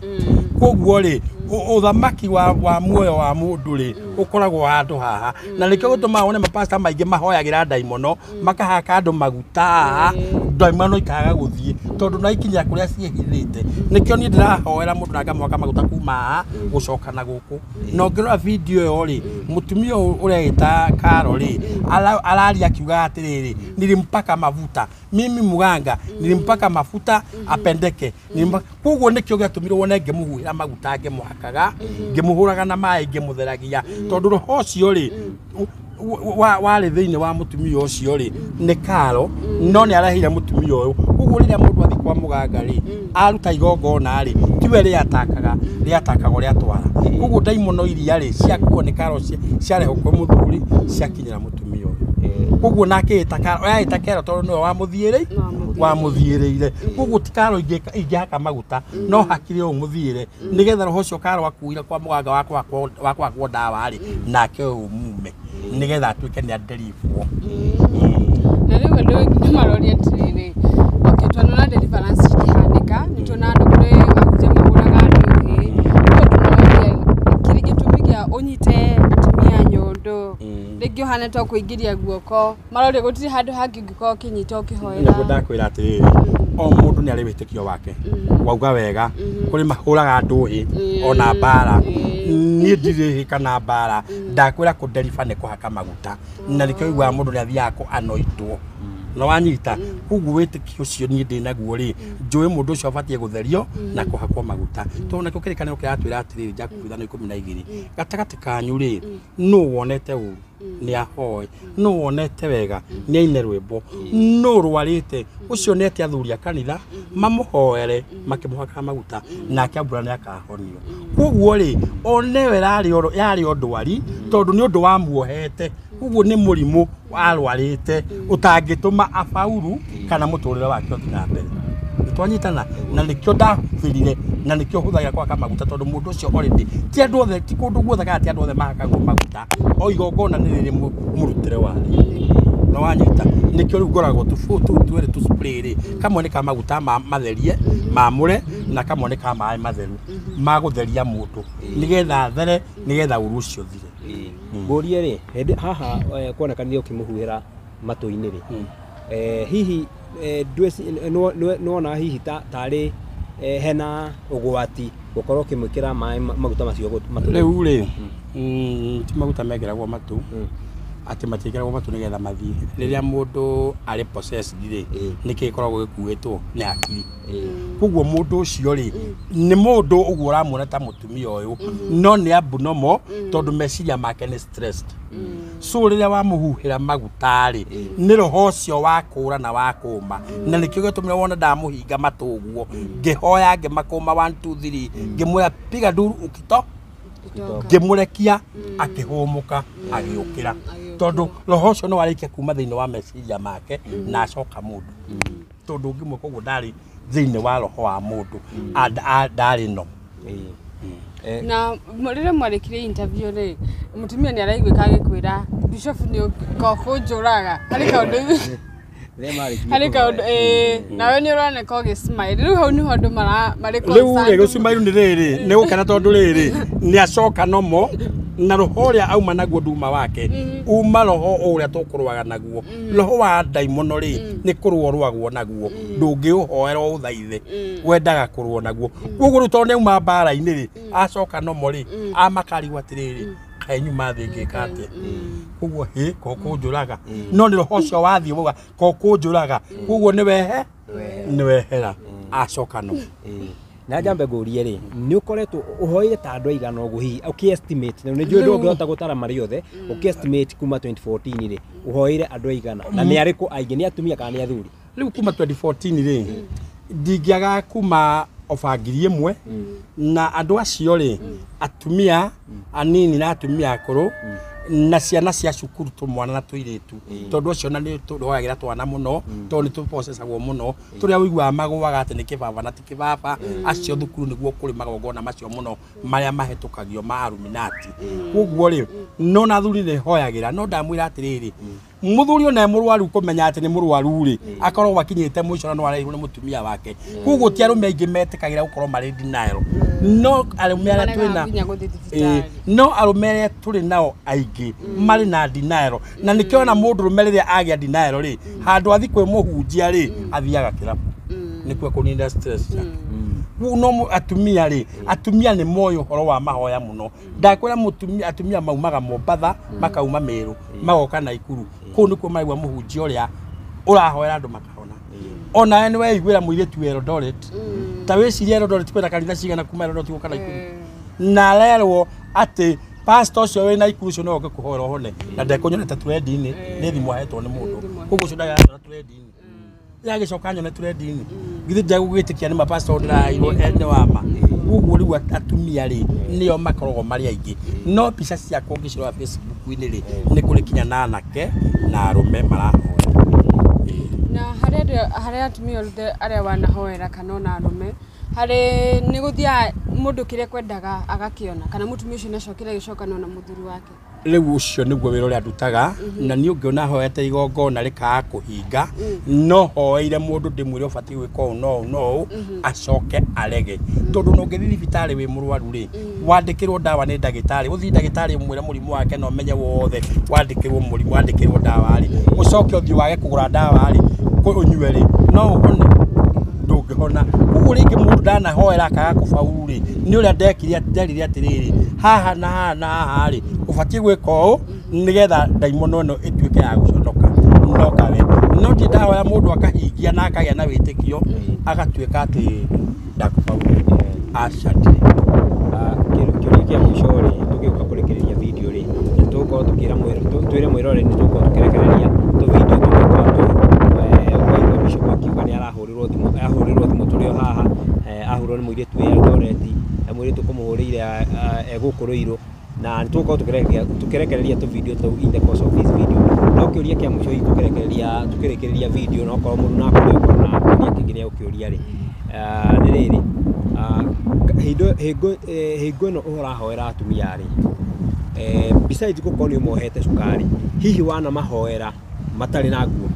Koguo rĩ, ũthamaki wa muoyo wa mũndũ rĩ, ũkoragwo handũ haha. Na nĩkĩo gĩtũmaga wone mapasta maingĩ mahoyagĩra ndaimono, makahaka andũ maguta haha, ndaimono ikaga gũthiĩ, tondũ no ikinya kũrĩa ciĩhithĩte. Nĩkĩo niĩ ndĩrahoera mũndũ na ngamwaka maguta kuma haha gũcoka na gũkũ. Na ũngĩrora video ĩyo rĩ, mũtumia ũyũ ũreĩta Karo rĩ, araria akiuga atĩrĩrĩ, nilimpaka mafuta mimi muganga, nilimpaka mafuta apendeke. Koguo nĩkĩo gĩatũmire wone ngĩmũhuhĩra maguta, ngĩmũhakaga, ngĩmũhũraga na maĩ, ngĩmũtheragia, tondũ roho ũcio rĩ warĩ thĩinĩ wa mũtumia ũcio rĩ nĩ Karo, no nĩ arehire mũtumia ũyũ. Koguo rĩrĩa mũndũ athiĩ kwa mũganga rĩ, aruta igongona rĩ, tiwe rĩatakaga, rĩatakagwo rĩatwara. Koguo ndaimono iria rĩ ciakuo nĩ Karo ciarehwo kwĩ mũthuri, ciakinyĩra mũtumia ũyũ. Koguo nake ĩta Karo, yaĩta Karo tondũ nĩwe wamũthiĩrĩire. Koguo ti Karo ingĩhaka maguta, no hakire ũyũ mũthiĩre nĩgetha roho ũcio Karo akuire kwa mũganga wa kũhakwo ndawa rĩ, nake ũyũ mume nĩgetha atuĩke nĩ aderivwo. Na rĩu andũ nĩ maroria atĩrĩrĩ, okay, twanona deliverance cikĩhanĩka, nĩ tuona andũ kũrĩ ahunjia mahũraga andũ hĩ, rĩu andũ no morie kĩrĩ gĩtũmi kĩa ũnyite atumia nyondo, rĩngĩ ũhane ta ũkũingĩria guoko, maroria gũtirĩ handũ hangĩ ũngĩkorwo ũkĩnyita ũkĩhoera. Nĩguo ndakwĩra atĩrĩrĩ, o mũndũ nĩ arĩ wĩtĩkio wake. Wauga wega, kũrĩ mahũraga andũ hĩ ona mbara. Niĩ ndirĩ hĩ kana mbara, ndakwĩra kũnderiba nĩ kũhaka maguta, na nĩkĩo ũiguaga mũndũ nĩ athiaga kũ-anointwo. Na wanyita, koguo wĩtĩkio ũcio niĩ ndĩ naguo rĩ, njũĩ mũndũ ũcio abatiĩ gũtherio na kũhakwo maguta. Tondũ nakĩo kĩrĩkanĩro kĩratwĩra atĩrĩrĩ, Jakubu 5:12, gatagatĩ kanyu rĩ, nũ wonete ũru nĩ ahoe, nũ wonete wega nĩ aine rwĩmbo, nũ ũrwarĩte ũcio nĩ ete athuri a kanitha mamũhoere makĩmũhakaga maguta, nake ambura nĩ akahonio. Koguo rĩ, onewe yarĩ o ndwari, tondũ nĩ ũndũ wamuohete. Koguo nĩ mũrimũ warwarĩte ũtangĩtũma abauru kana mũtũrĩre wake ũthiĩ na mbere. Nĩtwanyitana, na nĩkĩo ndahũthĩrire, na nĩkĩo hũthagĩra kũhaka maguta, tondũ mũndũ ũcio already ti andũ othe, ti kũndũ guothe kana ti andũ othe mahakagwo maguta, o igongona nĩ rĩrĩ mũrutĩre warĩo. Na wanyita, nĩkĩo rĩu ngoragwo tũbũ twĩrĩ tũ spray rĩ, kamwe nĩ ka maguta matherie mamũre, na kamwe nĩ ka maĩ matheru ma gũtheria mũndũ nĩgetha athere, nĩgetha ũru ũcio ũthire. Ngũrie rĩ, hĩndĩ haha kuonekanire ũkĩmũhuhĩra matũ-inĩ rĩ, hihi nĩwona hihi tarĩ hena ũgwati gũkorwo ũkĩmwĩkĩra maĩ maguta macio matũ? Rĩu rĩ, ti maguta mekĩragwo matũ. Atĩ matiĩkĩragwo matũ nĩgetha mathiĩ. Rĩrĩa mũndũ arĩ possessed rĩ, nĩkĩ gĩkoragwo gĩkuĩtwo nĩ hakiri. Koguo mũndũ ũcio rĩ, nĩ mũndũ ũguo ũramuona ta mũtumia ũyũ, no nĩ abnormal tondũ meciria make nĩ stressed. So rĩrĩa wamũhuhĩra maguta rĩ, nĩ roho ũcio wa kũra na wa kũma, na nĩkĩo gĩtũmire wona ndamũhinga matũ ũguo, ngĩhoya ngĩmakũma 1 2 3, ngĩmwĩra piga nduru ukito, ngĩmũrekia akĩhũmũka agĩũkĩra, tondũ roho ũcio nĩ warĩkia kuma thĩinĩ wa meciria make na acoka mũndũ, tondũ ũngĩmwĩka ũguo ndarĩ thĩinĩ wa roho wa mũndũ, ndarĩ no. Na rĩrĩa mwarĩkirie interview rĩ, mũtumia nĩ araiguĩka agĩkwĩra Bishop nĩ ũkũnjũraga harĩ kaũndũ, harĩ kaũndũ nawe nĩ ũroneka ũgĩ smile. Rĩu hau nĩho andũ marĩ rĩu rĩ gũcimairu nĩ rĩrĩ nĩ gũkena, tondũ rĩrĩ nĩ acoka nomo na roho ũrĩa auma naguo nduma wake, uma roho ũrĩa tũkũrũaga naguo. Roho wa ndaimono rĩ, nĩ kũrũa ũrũagwo naguo, ndũngĩũhoera ũthaithe, wendaga kũrũa naguo. Koguo rĩu tondũ nĩ auma mbara-inĩ rĩ, acoka nomo rĩ, amakarigwo atĩrĩrĩ, kaĩ nyuma thĩ ngĩka atĩa? Koguo hĩ kokũnjũraga, no nĩ roho ũcio wathiĩ wauga kokũnjũraga, koguo nĩ wehe nĩ wehera, acoka nomo. Na njambe ngũrie rĩ, nĩ ũkoretwo ũhoire ta andũ aigana ũguo hihi ũkĩ estimate, nĩ njũĩ ndũngĩhota gũtara marĩ othe, ũkĩ estimate kuma 2014 rĩ, ũhoire andũ aigana na nĩ arĩkũ aingĩ, nĩ atumia kana nĩ athuri? Rĩu kuma 2014 rĩ, ndingĩaga kuma oba 1000, na andũ acio rĩ, atumia anini na atumia akũrũ na ciana cia cukuru, tũmwana na tũirĩtu, tondũ acio na nĩ tũroyagĩra twana mũno, tondũ nĩ tũprocessagwo mũno, tũrĩa ũiguaga magũaga atĩ nĩ kĩbaba na ti kĩbaba. Acio thukuru nĩguo kũrĩ magongona macio mũno marĩa mahĩtũkagio ma Aluminati. Koguo rĩ, no na athuri nĩ hoyagĩra, no ndamwĩra atĩrĩrĩ, mũthuri ona e mũrwaru, kũmenya atĩ nĩ mũrwaru rĩ, akoragwo akinyĩte mũico na no areirwo nĩ mũtumia wake. Koguo ti arũme aingĩ metĩkagĩra gũkorwo marĩ denial, no arũme arĩa twĩna nginya gũthiĩ thibitarĩ. No arũme arĩa tũrĩ nao aingĩ marĩ na denial, na nĩkĩo ona mũndũrũme rĩrĩa agĩa denial rĩ, handũ athi kwĩ mũhunjia rĩ, athiaga kĩrabu nĩkuo kũnina stress ciake. Rĩu no atumia rĩ, atumia nĩ moĩ ũhoro wa mahoya mũno. Ndakwĩra mũtumia, atumia maumaga Mombatha, makauma Meru, magoka Naikuru, kũu nĩkuo maraigua mũhunjia ũrĩa ũrahoera andũ makahona. Onawe nĩ weiguĩra mũirĩtu wa Eldoret. Ta wĩcirie Eldoret kwĩna kanitha cigana kuma Eldoret gũka Naikuru, na arerwo atĩ pastor ũcio wĩ Naikuru ũcio no oke kũhoera ũhone, na ndekũnyonete trend-inĩ, nĩ thimũ ahetwo nĩ mũndũ, koguo ũcio ndaganyona trend-inĩ, yagĩcoka nyone trend-inĩ, githĩ ndegũgĩtĩkia nĩ ma pastor ndĩraheirwo nĩ wa ma. Koguo rĩu atumia rĩ, nĩo makoragwo marĩ aingĩ, no mbica ciakwa ũngĩcirora Facebook-inĩ rĩ, nĩ kũrĩ kinya na anake na arũme marahoya. Na harĩ andũ, harĩ atumia othe arĩa wanahoera kana ona arũme, harĩ nĩ gũthiaga mũndũ kĩrĩa kwendaga agakĩona, kana mũtumia ũcio nĩacokire agĩcokana na mũthuri wake? Rĩu ũcio nĩguo wĩra ũrĩa ndutaga, na niĩ ũngĩona hoete igongona rĩkaga kũhinga, no hoeire mũndũ ndĩmwĩre ũbatiĩ gwĩka ũũ no ũũ no ũũ, acoke arege, tondũ no ũngĩthiĩ thibitarĩ wĩ mũrwaru rĩ, wandĩkĩrwo ndawa nĩ ndagĩtarĩ, ũthiĩ ndagĩtarĩ ũmwĩre mũrimũ wake na ũmenye wothe, wandĩkĩrwo mũrimũ, wandĩkĩrwo ndawa rĩ, ũcoke ũthiĩ wage kũgũra ndawa rĩ, ũnyue rĩ, no ũhone? Ndũngĩhona. Koguo rĩngĩ mũndũ ndanahoera akaga kũbauru rĩ, nĩ ũrĩa ndekire, nderire atĩrĩrĩ, haha na haha na haha rĩ, ũbatiĩ gwĩka ũũ nĩgetha ndaimono ĩno ĩtuĩke ya gũconoka, no kawe no ndirĩ ndahoya mũndũ akahingia na akagĩa na wĩtĩkio agatuĩka atĩ ndakũbauru, aca, ndirĩ. Kĩũria kĩa mũico rĩ, tũgĩũka kũrĩkĩrĩria video rĩ, nĩ tũgũkorwo tũkĩra twĩre mwĩroreri nĩ tũgũkorwo tũkĩrekereria tũ video tũmwe twa tũu. Waigua Bishop akiuga nĩ arahũrĩrwo thimũ, ahũrĩrwo thimũ tũrĩ o haha, ahũrwo nĩ mũirĩtu wĩ Eldoret, na mũirĩtu ũkũmũhũrĩire e gũkũ Ruiru, na nĩ tũgũkorwo tũkĩrekereria tũ video tũu in the course of this video. No kĩũria kĩa mũico hihi tũkĩrĩkĩrĩria video, no korwo mũndũ no akorwo na kĩũria kĩngĩ nĩ egũkĩũria rĩ, nĩ rĩrĩ, hingo ĩno ũrahoera atumia rĩ, besides gũkorwo nĩ ũmohete cukari, hihi wanamahoera matarĩ na nguo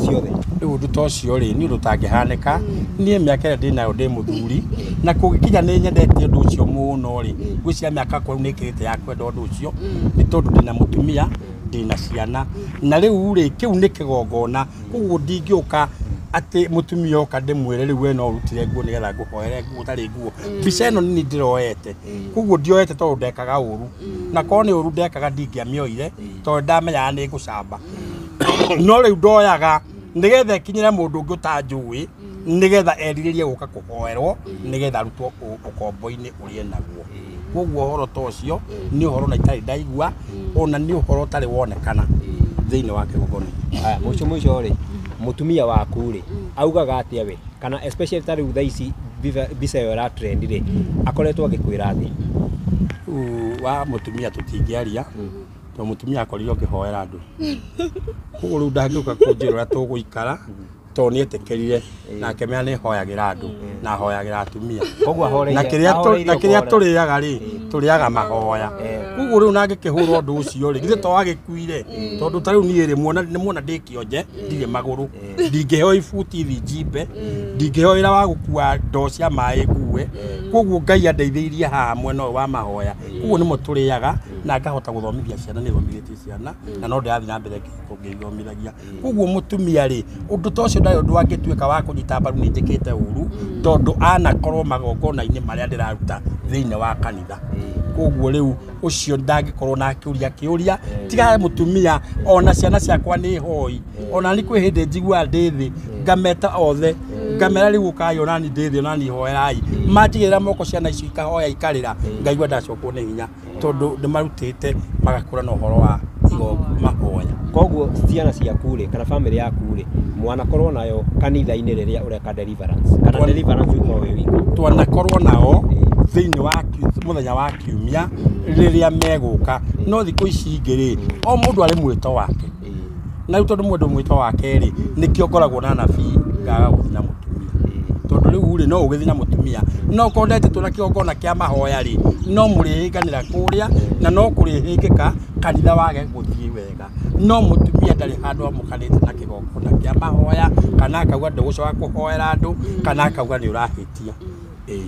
ciothe? Rĩu ũndũ ta ũcio rĩ, nĩ ũndũ ũtangĩhanĩka. Niĩ mĩaka ĩrĩa ndĩnayo ndĩ mũthuri, na kũngĩkinya nĩ nyendete ũndũ ũcio mũno rĩ, ngwĩciria mĩaka yakwa rĩu nĩ ĩkĩrĩte ya kwenda ũndũ ũcio, nĩ tondũ ndĩna mũtumia, ndĩna ciana, na rĩu rĩ, kĩu nĩ kĩgongona. Koguo ndingĩũka Atĩ mũtumia oka ndĩmwĩre rĩu we no ũrutire nguo nĩgetha ngũhoere nguo ũtarĩ nguo. Mbica ĩno nĩ ndĩroete, koguo ndioete tondũ ndekaga ũru, na korwo nĩ ũru ndekaga ndingĩamĩoire tondũ ndamenyaga nĩ ngũcamba. No rĩu ndoyaga nĩgetha ĩkinyĩre mũndũ ũngĩ ũtanjũĩ, nĩgetha erirĩrie gũka kũhoerwo, nĩgetha arutwo ũkombo-inĩ ũrĩa enaguo. Koguo ũhoro ta ũcio nĩ ũhoro na itarĩ ndaigua, ona nĩ ũhoro ũtarĩ wonekana thĩinĩ wa kĩgongona. Aya, mũico mũico rĩ, mũtumia waku rĩ, augaga atĩa we, kana especially ta rĩu thaa ici mbica ĩyo ĩra trend rĩ, akoretwo agĩkwĩra atĩa? Rĩu wa mũtumia tũtingĩaria tondũ mũtumia akorirwo ngĩhoera andũ, koguo rĩu ndangĩũka kũnjĩra ũrĩa tũgũikara tondũ nĩ etĩkĩrire na akĩmenya nĩ hoyagĩra andũ na hoyagĩra atumia. Koguo ahoreire Na kĩrĩa ahoreire na kĩrĩa ũkora. Tũrĩaga rĩ, tũrĩaga mahoya. Koguo rĩu nangĩkĩhũra ũndũ ũcio rĩ, githĩ to agĩkuire? Tondũ ta rĩu niĩ rĩ, muona nĩ muona ndĩ kĩonje, ndirĩ magũrũ, ndingĩheo ibuti ithi njimbe, ndingĩheo wĩra wa gũkua ndoo cia maĩ ngue. Koguo Ngai andeithĩirie haha mwena ũyũ wa mahoya, koguo nĩmo tũrĩaga na ngahota gũthomithia ciana. Nĩ thomithĩtie ciana na no ndĩrathiĩ na mbere ngĩthomithagia. Koguo mũtumia rĩ, ũndũ ta ũcio ndarĩ ũndũ angĩtuĩka wa kũnyita mbaru nĩ njĩkĩte ũru, tondũ anakorwo magongona-inĩ marĩa ndĩraruta thĩinĩ wa kanitha. Koguo rĩu ũcio ndangĩkorwo na akĩũria kĩũria tiga mũtumia. Ona ciana ciakwa nĩ hoi, ona nĩ kwĩ hĩndĩ njiguaga ndĩ thĩ, ngameta othe, ngamera rĩu ũkai onani ndĩ thĩ, onani hoerai, manjigĩrĩra moko, ciana icio ikahoya ikarĩra, ngaigua ndacokwo nĩ hinya, tondũ nĩ marutĩte magakũra na ũhoro wa mahoya. Koguo ciana ciaku rĩ, kana family yaku rĩ, mwanakorwo nayo kanitha-inĩ rĩrĩa ũreka deliverance, kana deliverance ũkorwo wĩ wika? Twanakorwo nao thĩinĩ wa mũthenya wa kiumia rĩrĩa megũka, no thikũ ici ingĩ rĩ, o mũndũ arĩ mwĩto wake. Na rĩu tondũ mũndũ mwĩto wake rĩ, nĩkĩo ngoragwo na anabii ngaga gũthiĩ na mũtumia, tondũ rĩu rĩ, no ũgĩthiĩ na mũtumia, no korwo ndetĩtwo na kĩgongona kĩa mahoya rĩ, no mũrĩhĩnganĩra kũrĩa na no kũrĩhĩngĩka kanitha wage gũthiĩ wega. No mũtumia ndarĩ handũ amũkanĩte na kĩgongona kĩa mahoya, kana akauga ndũgũcoka kũhoera andũ, kana akauga nĩ ũrahĩtia. Ĩĩ.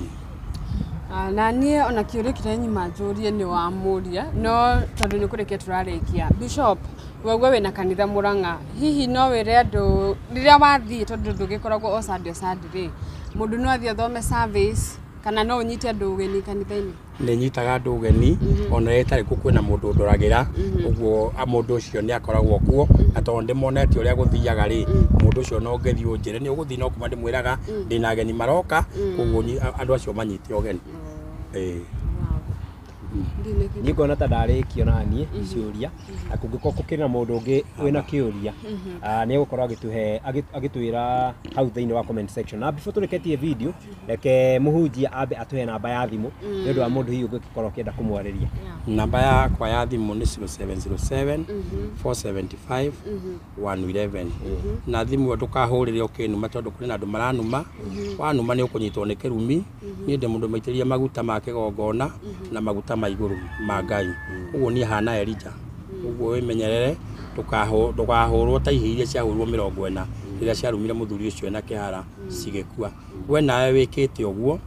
Ah, na niĩ ona kĩũria kĩrĩa nyuma njũrie nĩ wamũria, no tondũ nĩ kũrĩkia tũrarĩkia, Bishop, wauga wĩna kanitha Mũrang'a, hihi no wĩre andũ rĩrĩa wathiĩ, tondũ ndũgĩkoragwo o Sunday o Sunday rĩ, mũndũ no athiĩ athome service, kana no ũnyite andũ ũgeni kanitha-inĩ? Nĩ nyitaga andũ ũgeni, ona rĩrĩa itarĩ kuo kwĩna mũndũ ndoragĩra. Ũguo mũndũ ũcio nĩ akoragwo kuo, na tondũ ndĩmonetie ũrĩa gũthiaga rĩ, mũndũ ũcio no ngĩthiĩ ũnjĩre nĩ ũgũthiĩ, no kuma ndĩmwĩraga ndĩna ageni maroka, koguo andũ acio manyite ũgeni. Ĩĩ. Niĩ ngona ta ndarĩkia naniĩ ciũria, na kũngĩkorwo gũkĩrĩ na mũndũ ũngĩ wĩna kĩũria, nĩ egũkorwo agĩtũhe agĩtwĩra hau thĩinĩ wa comment section. Na before tũrĩkĩtie video, reke mũhunjia ambe atũhe namba ya thimũ nĩ ũndũ wa mũndũ hihi ũngĩkorwo ũkĩenda kũmwarĩria. Namba yakwa ya thimũ nĩ 0707 475 111. Na thimũ ĩyo ndũkahũrĩre ũkĩnuma, tondũ kũrĩ na andũ maranuma. Wanuma nĩ ũkũnyitwo nĩ kĩrumi. Niĩ ndĩ mũndũ maitĩrĩrie maguta ma kĩgongona na maguta ma igũrũ ma Ngai, ũguo niĩ hana Elija. Ũguo wĩmenyerere ndũkahũrwo ta ihĩĩ iria ciahũrirwo 40 rĩrĩa ciarumire mũthuri ũcio na kĩhara cigĩkua. We nawe wĩkĩte ũguo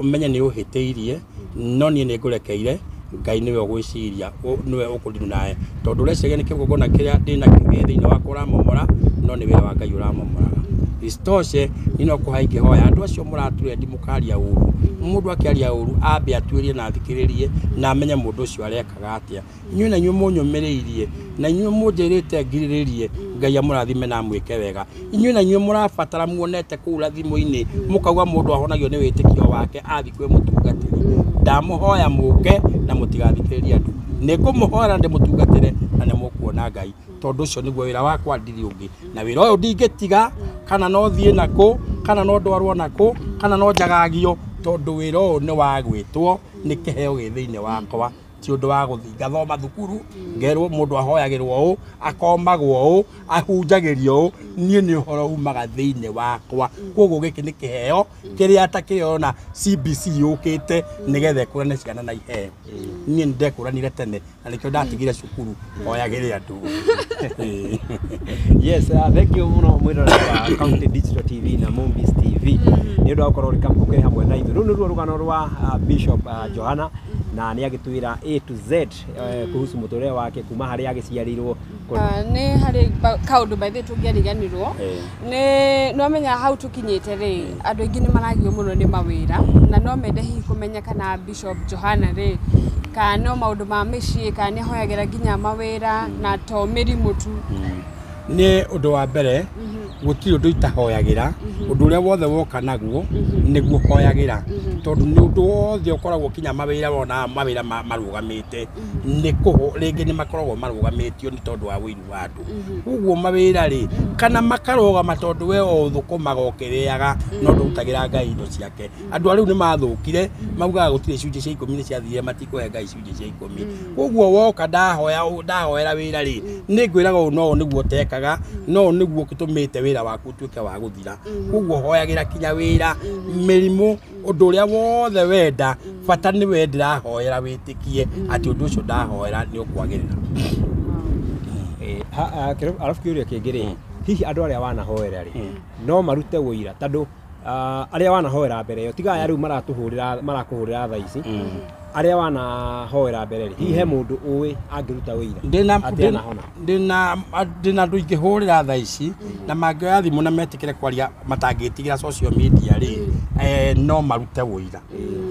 ũmenye nĩ ũhĩtĩirie, no niĩ nĩ ngũrekeire. Ngai nĩwe ũgwĩciria, nĩwe ũkũndiru nawe, tondũ ũreciria nĩ kĩgongona kĩrĩa ndĩna kĩo thĩinĩ wakwa ũramomora, no nĩ wĩra wa Ngai ũramomoraga. Isitoshe, niĩ no kũha ingĩhoya andũ acio mũraturendi mũkaria ũru. Mũndũ akĩaria ũru ambe atuĩrie na athikĩrĩrie na amenye mũndũ ũcio arekaga atĩa. Inyuĩ na inyuĩ mũnyũmĩrĩirie na inyuĩ mũnjĩrĩte ngirĩrĩrie, Ngai amũrathime na amwĩke wega. Inyuĩ na inyuĩ mũrabatara muonete kũu thimũ-inĩ mũkauga mũndũ ahonagio nĩ wĩtĩkio wake athiĩ kwĩ mũtungatĩri, ndamũhoya mũke na mũtigathikĩrĩrie andũ. Nĩ ngũmũhoera na ndĩmũtungatĩre na nĩ mũkuona Ngai, tondũ ũcio nĩguo wĩra wakwa, ndirĩ ũngĩ. Na wĩra ũyũ ndingĩtiga, kana no thiĩ nakũ, kana no ndwarwo nakũ, kana no njagagio, tondũ wĩra ũyũ nĩ wa gwĩtwo, nĩ kĩheo gĩ thĩinĩ wakwa, ti ũndũ wa gũthiĩ ngathoma thukuru ngerwo mũndũ ahoyagĩrwo ũũ, akomagwo ũũ, ahunjagĩrio ũũ. Niĩ nĩ ũhoro umaga thĩinĩ wakwa. Koguo gĩkĩ nĩ kĩheo kĩrĩa ta kĩrĩa ona CBC yũkĩte nĩgetha ĩkũrane ciana na iheo. Niĩ nĩ ndekũranire tene na nĩkĩo ndatigire cukuru hoyagĩre andũ. Ĩĩ. Yes, thank you muno mwiroreri wa County Digital TV na Movies TV nĩ ũndũ wa gũkorwo ũkĩrĩ hamwe na ithuĩ. Rũu nĩruo rũgano rwa Bishop Johana. Na nĩ agĩtwĩra A to Z kuhusu mũtũrĩre wake kuma harĩa agĩciarĩirwo. Nĩ harĩ kaũndũ by the way tũngĩariganĩrwo nĩ nomenya hau tũkinyĩte rĩ, andũ aingĩ nĩ maragio mũno nĩ mawĩra na no mende hihi kũmenya kana Bishop Johana rĩ, kana no maũndũ ma mĩciĩ, kana nĩ ahoyagĩra nginya mawĩra na to mĩrimũ tu. Nĩ ũndũ wa mbere gũtirĩ ũndũ itahoyagĩra, ũndũ ũrĩa wothe woka naguo nĩguo hoyagĩra, tondũ nĩ ũndũ wothe ũkoragwo kinya mawĩra wona mawĩra marũgamĩte nĩ kũho rĩngĩ nĩ makoragwo marũgamĩtio nĩ tondũ wa ũiru wa andũ. Koguo mawĩra rĩ kana makarũgama tondũ we o ũthũkũmaga ũkĩrĩaga no ndũrutagĩra Ngai indo ciake. Andũ a rĩu nĩ mathũkire, maugaga gũtirĩ icunjĩ cia 10 nĩ ciathirire, matikũhe Ngai icunjĩ cia 10. Koguo woka ndahoera wĩra rĩ, nĩ ngwĩraga ũũ no nĩguo ũtekaga, no nĩguo ũtũmĩte wĩra waku ũtuĩke wa gũthira. Koguo hoyagĩra kinya wĩra, mĩrimũ, ũndũ ũrĩa wothe wenda, bata nĩ we ndĩrahoera wĩtĩkie atĩ ũndũ ũcio ndahoera nĩ ũkwagĩrĩra. Arabu kĩũria kĩngĩ rĩ, hihi andũ arĩa wanahoera rĩ no marute ũira, tondũ arĩa wanahoera mbere ĩyo tiga aya rĩu maratũhũrĩra marakũhũrĩra thaa ici, arĩa wanahoera mbere rĩ, hihi he mũndũ ũĩ angĩruta ũira atĩ anahona? Ndĩna andũ ingĩhũrĩra thaa ici na mangĩoya thimũ na metĩkĩre kwaria matangĩtigĩra social media rĩ, no marute ũira.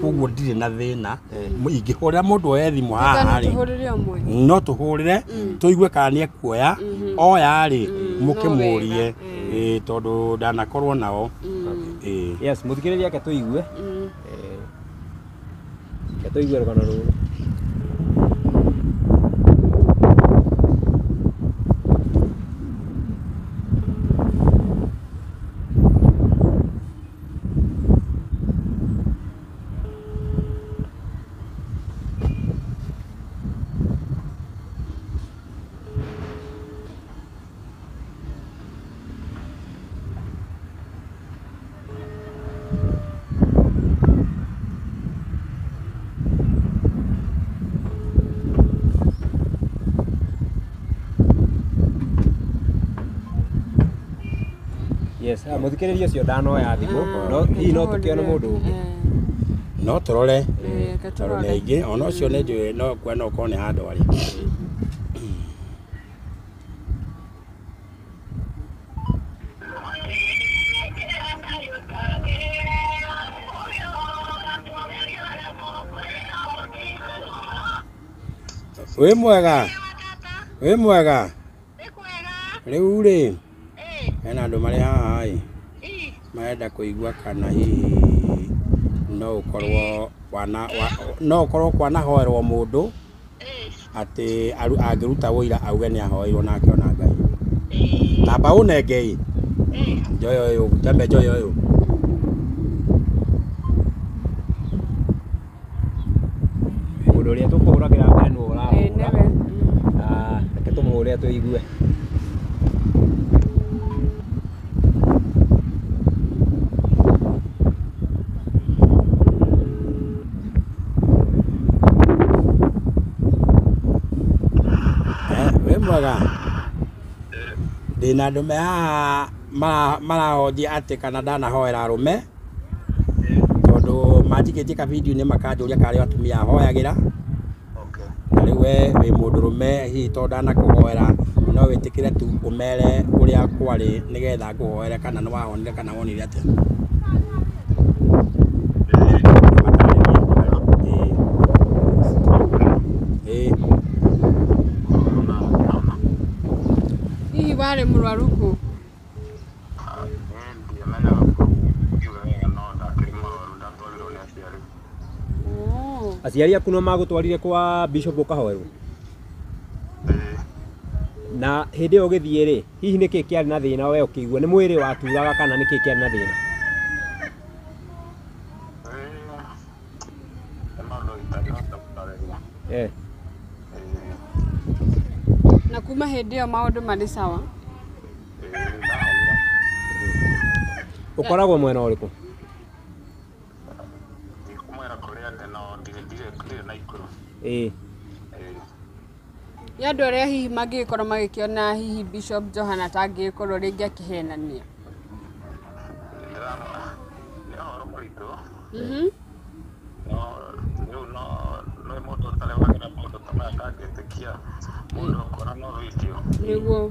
Koguo ndirĩ na thĩna, ingĩhũrĩra mũndũ oye thimũ haha rĩ, no tũhũrĩre tũigue kana nĩ ekuoya, oya rĩ mũkĩmũrie, tondũ ndanakorwo nao. Yes, mũthikĩrĩrie ake tũigue. Tũigue rũgano rũrũ. Yes, mũthikĩrĩria ũcio ndanoya thimũ, no hihi no tũkĩone mũndũ ũngĩ. No tũrore, tondũ nĩ aingĩ, ona ũcio nĩ njũĩ no kuona okorwo nĩ handũ arĩ. Wĩ mwega? Wĩ mwega? Rĩu rĩ, hena andũ marĩ haha ĩ, marenda kũigua kana hihi no ũkorwo no ũkorwo kwanahoerwo mũndũ atĩ angĩruta ũira auge nĩ ahoeirwo na akĩona Ngai. Namba ũnenge ĩ, njoya ũyũ, tembe njoya ũyũ. Mũndũ ũrĩa tũkũhũragĩra mbere nĩwe ũrahũra. Reke tũmũhũre tũigue. Wĩ mwega? Ndĩna andũ me haha marahonjia atĩ kana ndanahoera arũme, tondũ manjikĩtie ka video-inĩ makanjũria karĩ atumia ahoyagĩra. Na rĩu we wĩ mũndũrũme, hihi tondũ ndanakũhoera no wĩtĩkĩre tu ũmere ũrĩa kwarĩ nĩgetha ngũhoere kana nĩ wahonire kana wonire atĩa? Hihi warĩ mũrwaru kũ? Aciari aku no magũtwarire kwa Bishop ũkahoerwo? Na hĩndĩ ĩyo ũgĩthiĩ rĩ, hihi nĩkĩ kĩarĩ na thĩna we ũkĩigua? Nĩ mwĩrĩ waturaga kana nĩkĩ kĩarĩ na thĩna? Na kuma hĩndĩ ĩyo maũndũ marĩ sawa? Ũkoragwo mwena ũrĩkũ? Nĩ andũ arĩa hihi mangĩgĩkorwo magĩkĩona hihi Bishop Johana atangĩgĩkorwo rĩngĩ akĩhenania. ũtarĩ wagera maũndũ ta maya ndangĩtĩkia mũndũ ũkora no video. Nĩguo.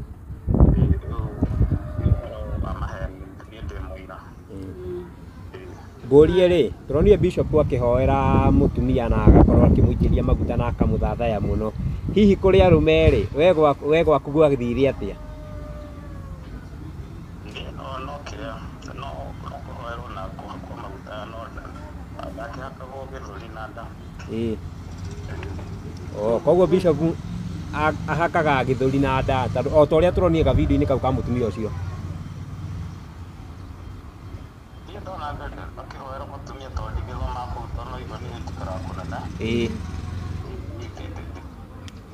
Rĩu nĩ ũhoro wa maheni, niĩ ndĩ mũira. Ngũrie rĩ, tũronire bishop akĩhoera mũtumia na agakorwo akĩmũitĩria maguta na akamũthathaya mũno. Hihi kũrĩ arũme rĩ, we gwaku gwathire atĩa? Niĩ no kĩrĩa no kũhoerwo na kũhakwo maguta, no ndakĩhakagwo gĩthũri na nda. Ĩĩ. Oh, koguo bishop ahakaga gĩthũri na nda tondũ o ta ũrĩa tũronire ka video-inĩ kau ka mũtumia ũcio. Niĩ ndona akĩhoera mũtumia tondũ ndingĩthoma kũu tondũ no igua niĩ njikaraga kũnene. Ĩĩ.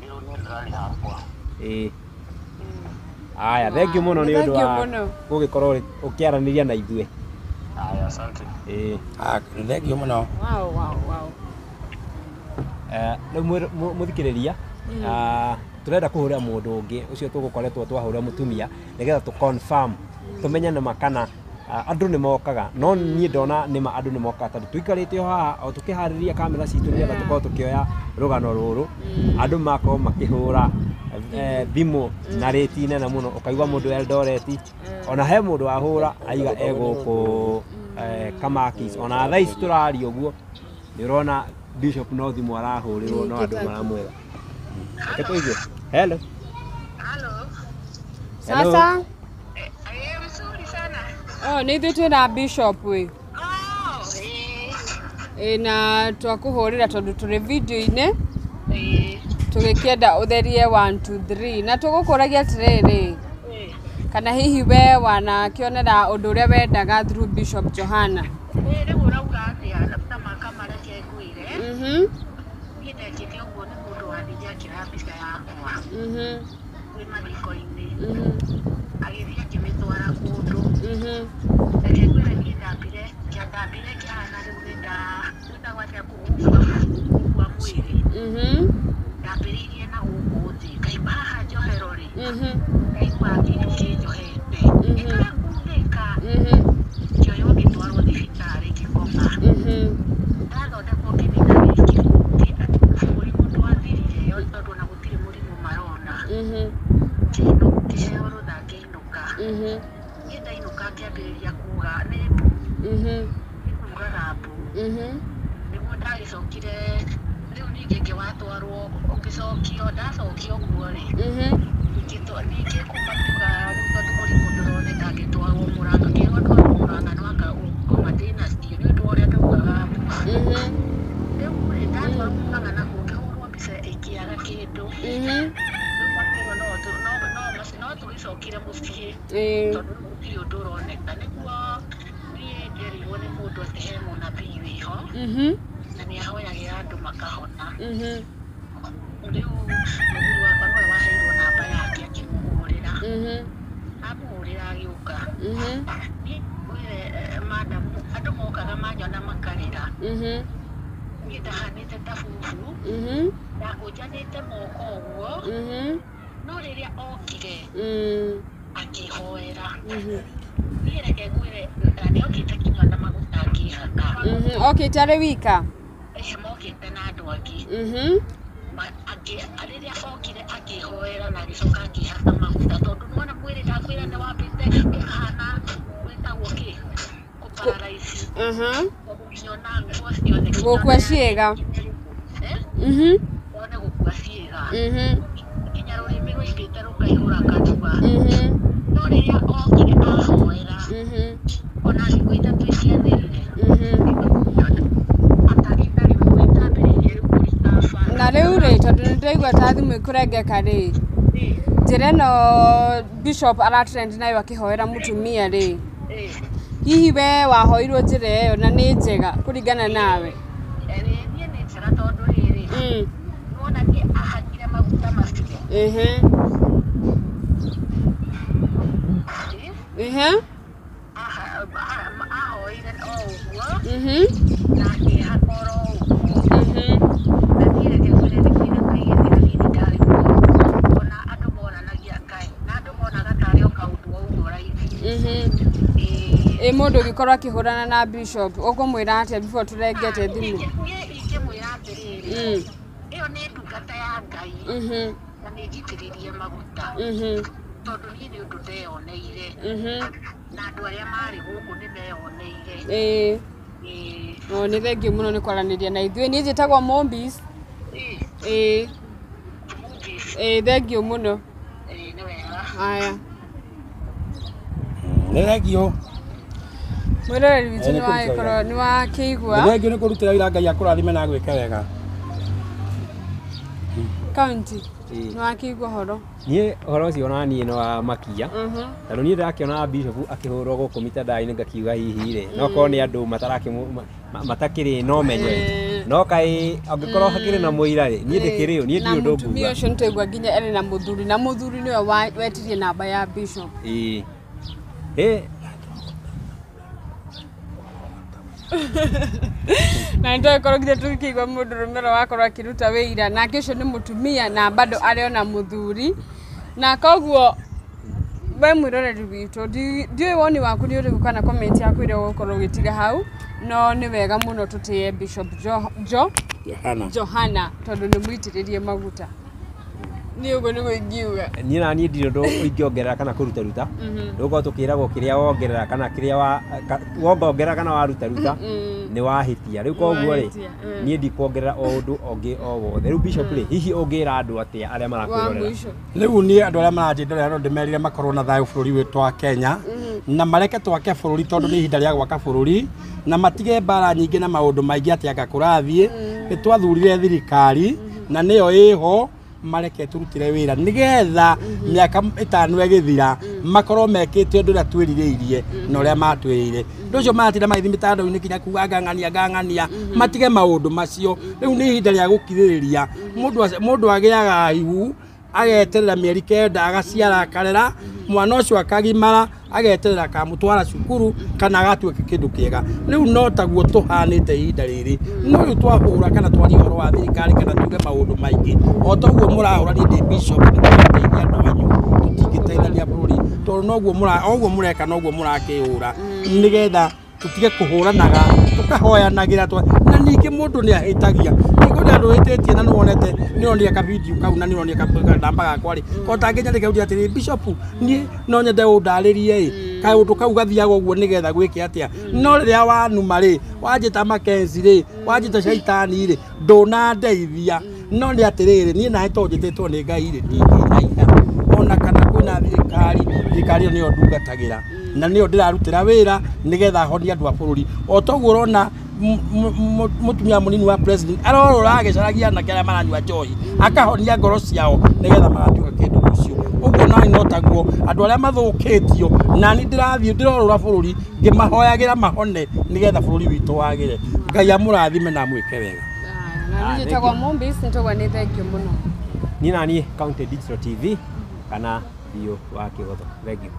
Rĩu niĩ ndĩraria hakwa. Ĩĩ. Aya, thank you mũno nĩ ũndũ Thank you wa mũno. gũgĩkorwo ũkĩaranĩria na ithuĩ. Aya, asante. Ĩĩ. Thank you mũno. Wow, wow, wow. Rĩu mũthikĩrĩria, tũrenda kũhũrĩra mũndũ ũngĩ ũcio tũgũkoretwo twahũrĩra mũtumia nĩgetha tũ confirm tũmenye nĩma kana andũ nĩ mokaga. No niĩ ndona nĩma andũ nĩ mokaga tondũ tũikarĩte o haha o tũkĩharĩria kamera citũ nĩgetha tũkorwo tũkĩoya rũgano rũrũ, andũ makorwo makĩhũra thimũ na rĩti nene mũno, ũkaigua mũndũ Eldoret, ona he mũndũ wahũra aiga egũkũ Kamakis. Ona thaa ici tũraria ũguo nĩ ũrona bishop no thimũ arahũrĩrwo no andũ maramwetha. Reke tũigue. Hello. Halo. Hello. Sasa. Mzuri sana. Oh, nĩ ithuĩ twĩna bishop ĩ. Oh, Ĩ, na twakũhũrĩra tondũ tũrĩ video-inĩ eh, tũgĩkĩenda ũtherie 1 2 3 na tũgũkũragia atĩrĩrĩ, kana hihi we wanakĩonera ũndũ ũrĩa wendaga through Bishop Johana? Rĩu ũrauga atĩa na makamareke ngwĩre? Niĩ ndekĩte ũguo nĩ mũndũ wathire akĩoya mbica yakwa kwĩ mathiko-inĩ, agĩthiĩ akĩmĩtwara kũndũ. Reke ngwĩre, niĩ ndambire kĩandambire kĩhana rĩu nĩ nda gwĩtagwo atĩa, gũkua mwĩrĩ. Ndambĩrĩirie na gũkũ thĩ, ngaigua haha njohero rĩ, ngaigua kĩndũ kĩnjohete gĩkangundĩka, ngĩoywo ngĩtwarwo thibitarĩ ngĩkoma. Ndathondekwo kĩmina gĩkĩ, mũrimũ ndwathirire tondũ ona gũtirĩ mũrimũ marona. Ngĩheo rũtha ngĩinũka. Niĩ ndainũka ngĩambĩrĩria kuga nĩ mbu, nĩ kugaga mbu. Nĩguo ndagĩcokire rĩu ningĩ ngĩwatwarwo ngĩcokio, ndacokio guo rĩ, ningĩ kuma kuga rĩu tondũ mũrimũ ndũroneka ngĩtwarwo Mũrang'a, ngĩrwo ndwarwo Mũrang'a no anga ngoma ndĩnacio nĩ ũndũ wa ũrĩa ndaugaga mbu. Rĩu rĩ, ndatwarwo Mũrang'a nakuo ngĩhũrwo mbica ĩkĩaga kĩndũ. Rĩu makĩrwo no tũgĩcokire mũciĩ tondũ rĩu gũtirĩ ũndũ ũroneka. Nĩguo niĩ nderirwo nĩ mũndũ atĩ he mũnabii wĩho na nĩ ahoyagĩra andũ makahona. Rĩu mũthuri wakwa nĩwe waheirwo namba yake akĩmũhũrĩra. Amũhũrĩra agĩũka. Niĩ ngwĩre, madam, andũ mokaga manyona makarĩra. Niĩ ndahanĩte ta bubu, ndakũnjanĩte moko ũguo, no rĩrĩa okire akĩhoera. Niĩ reke ngwĩre, na nĩ okĩte kinya na maguta akĩhaka. Okĩte arĩ wika? Mokĩte na andũ angĩ. Rĩrĩa okire akĩhoera na agĩcoka akĩhaka maguta tondũ nĩwona mwĩrĩ ndakwĩra nĩ wambĩte ũkahana wĩtagwo kĩ, kũparalyze. Tondũ nginya ona nguo ciothe nginya Gũkua ona ciĩga. One gũkua ciĩga. Nginya rũrĩmĩ rwaimbĩte rũkaihũra kanua. No rĩrĩa okire ahoera, ona thikũ 3 ciathirire, atarĩ na rĩmwe ndambĩrĩirie rĩu kũrikaba. Na rĩu rĩ, tondũ nĩ ndĩraigua ta thimũ ĩkũrengeka rĩ, njĩra ĩno bishop aratrend nayo akĩhoera mũtumia rĩ, hihi we wahoirwo njĩra ĩyo na nĩ njega kũringana nawe? Niĩ nĩ njega tondũ rĩrĩ, nĩwona niĩ ahakire maguta macio. Ahoire o ũguo na akĩhaka oro ũguo. Na niĩ reke ngwĩre, thikũ 3 igĩthira niĩ nĩ ndarigwo, ona andũ monanagia ngai na andũ monaga tarĩ o kaũndũ o ũguo raithi. Ĩ mũndũ ũngĩkorwo akĩhũrana na bishop ũkũmwĩra atĩa before tũrengete thimũ? Niĩ ingĩmwĩra atĩrĩrĩ, ĩyo nĩ Na nĩ njitĩrĩrie maguta. Tondũ niĩ nĩ ũndũ ndeyoneire. Na andũ arĩa marĩ gũkũ nĩ meyoneire. Ĩĩ. No nĩ thengiũ mũno nĩ kwaranĩria na ithuĩ. Niĩ njĩtagwo Mombis. Ĩĩ. Ĩĩ, thengiũ mũno. Ĩĩ, nĩ wega. Aya. Nĩ thengiũ. Mwĩroreri witũ nĩ wagĩkorwo nĩ wakĩigua. Nĩ thengiũ nĩ kũrutĩra wĩra Ngai akũrathime na agwĩke wega. County. Nĩ wakĩigua ũhoro. Niĩ ũhoro ũcio ona niĩ nĩ wa makia. Tondũ niĩ ndĩrakĩona bishop akĩhũrwo gũkũ mitandao-inĩ ngakiuga hihi rĩ no korwo nĩ andũ matakĩrĩ no menyo. No kaĩ angĩkorwo hakĩrĩ na mũira rĩ niĩ ndĩkĩrĩ ũ, niĩ ndirĩ ũndũ nguga. Na mũtumia ũcio nĩtwaigua nginya arĩ na mũthuri, na mũthuri nĩwe wetirie namba ya bishop. Ĩĩ. Ĩ Na nĩtwagĩkorwo nginya tũkĩigua mũndũrũme ũrĩa wakorwo akĩruta wĩira, nake ũcio nĩ mũtumia na bado arĩ ona mũthuri. Na koguo we mwĩroreri witũ, ndiũĩ woni waku nĩ ũrĩkũ kana comment yaku ĩrĩa ũgũkorwo ũgĩtiga hau, no nĩ wega mũno tũtĩe Bishop Johana tondũ nĩ mũitĩrĩrie maguta. Niĩ ũguo nĩguo ingiuga. Niĩ na niĩ ndirĩ ũndũ ingĩongerera kana kũrutaruta. Nĩgũkorwo tũkĩragwo kĩrĩa wongerera kana kĩrĩa wongongerera kana warutaruta nĩ wahĩtia. Rĩu koguo rĩ niĩ ndikuongerera o ũndũ ũngĩ o wothe. Rĩu Bishop rĩ, hihi ũngĩra andũ atĩa arĩa marakwĩrorera? Rĩu niĩ andũ arĩa maranjĩrorera no ndĩmerire makorwo na thayũ bũrũri witũ wa Kenya na mareke twake bũrũri tondũ nĩ ihinda rĩa gwaka bũrũri na matige mbara nyingĩ na maũndũ maingĩ atĩ anga kũrathiĩ. Nĩ twathurire thirikari na nĩyo ĩho, mareke turutire wĩra nĩgetha mĩaka 5 ĩgĩthira makorwo mekĩte ũndũ ũrĩa twĩrirĩirie na ũrĩa matwĩrĩire. Ũndũ ũcio maratinda magĩthiĩ mĩtandao-inĩ kinya kuga ngang'ania ngang'ania, matige maũndũ macio. Rĩu nĩ ihinda rĩa gũkirĩrĩria. Mũndũ agĩaga ihu ageterera mĩeri 9 agaciara akarera mwana ũcio akagimara ageterera akamũtwara cukuru kana agatuĩka kĩndũ kĩega. Rĩu no taguo tũhanĩte ihinda rĩrĩ. No rĩu twahũra kana twaria ũhoro wa thirikari kana tuge maũndũ maingĩ o toguo mũrahũra, niĩ ndĩ bishop nĩndĩrateithia andũ anyu, tũtingĩteithania bũrũri tondũ noguo oguo mũreka noguo mũrakĩhũra nĩgetha tũtige kũhũranaga tũkahoyanagĩra. Na ningĩ mũndũ nĩ ahĩtagia, nĩ andũ hĩtĩtie na nĩwonete nĩũronire ka video kau na nĩũronire namba gakwa rĩ, ko tangĩnyandĩka uge atĩrĩ Bishop niĩ no nyende ũndarĩrie ĩ kaũndũ kau gathiaga ũguo nĩgetha gwĩke atĩa. No rĩrĩa wanuma rĩ, wanjĩta Mackenzie rĩ, wanjĩta Shaitani rĩ, ndũnandeithia. No nĩ atĩrĩrĩ, niĩ nawe to njĩtĩtwo nĩ Ngai rĩ, ndingĩinaina ona kana kwĩna thirikari, thirikari ĩyo nĩyo ndungatagĩra na nĩyo ndĩrarutĩra wĩra nĩgetha honie andũ a bũrũri. O toguo ũrona mũtumia mũnini wa president arorũra agĩcaragia anake arĩa maranyua njohi akahonia ngoro ciao nĩgetha magatuĩka kĩndũ rũciũ. Ũguo nani no taguo andũ arĩa mathũkĩtio, nani ndĩrathiĩ ndĩrorũra bũrũri ngĩmahoyagĩra mahone nĩgetha bũrũri witũ wagĩre. Ngai amũrathime na amwĩke wega. Na niĩ njĩtagwo Mombis, nĩtwaigua nĩ thengiũ mũno. Niĩ na niĩ County Digital TV kana Biũ wa Kĩgotho. Thengiũ.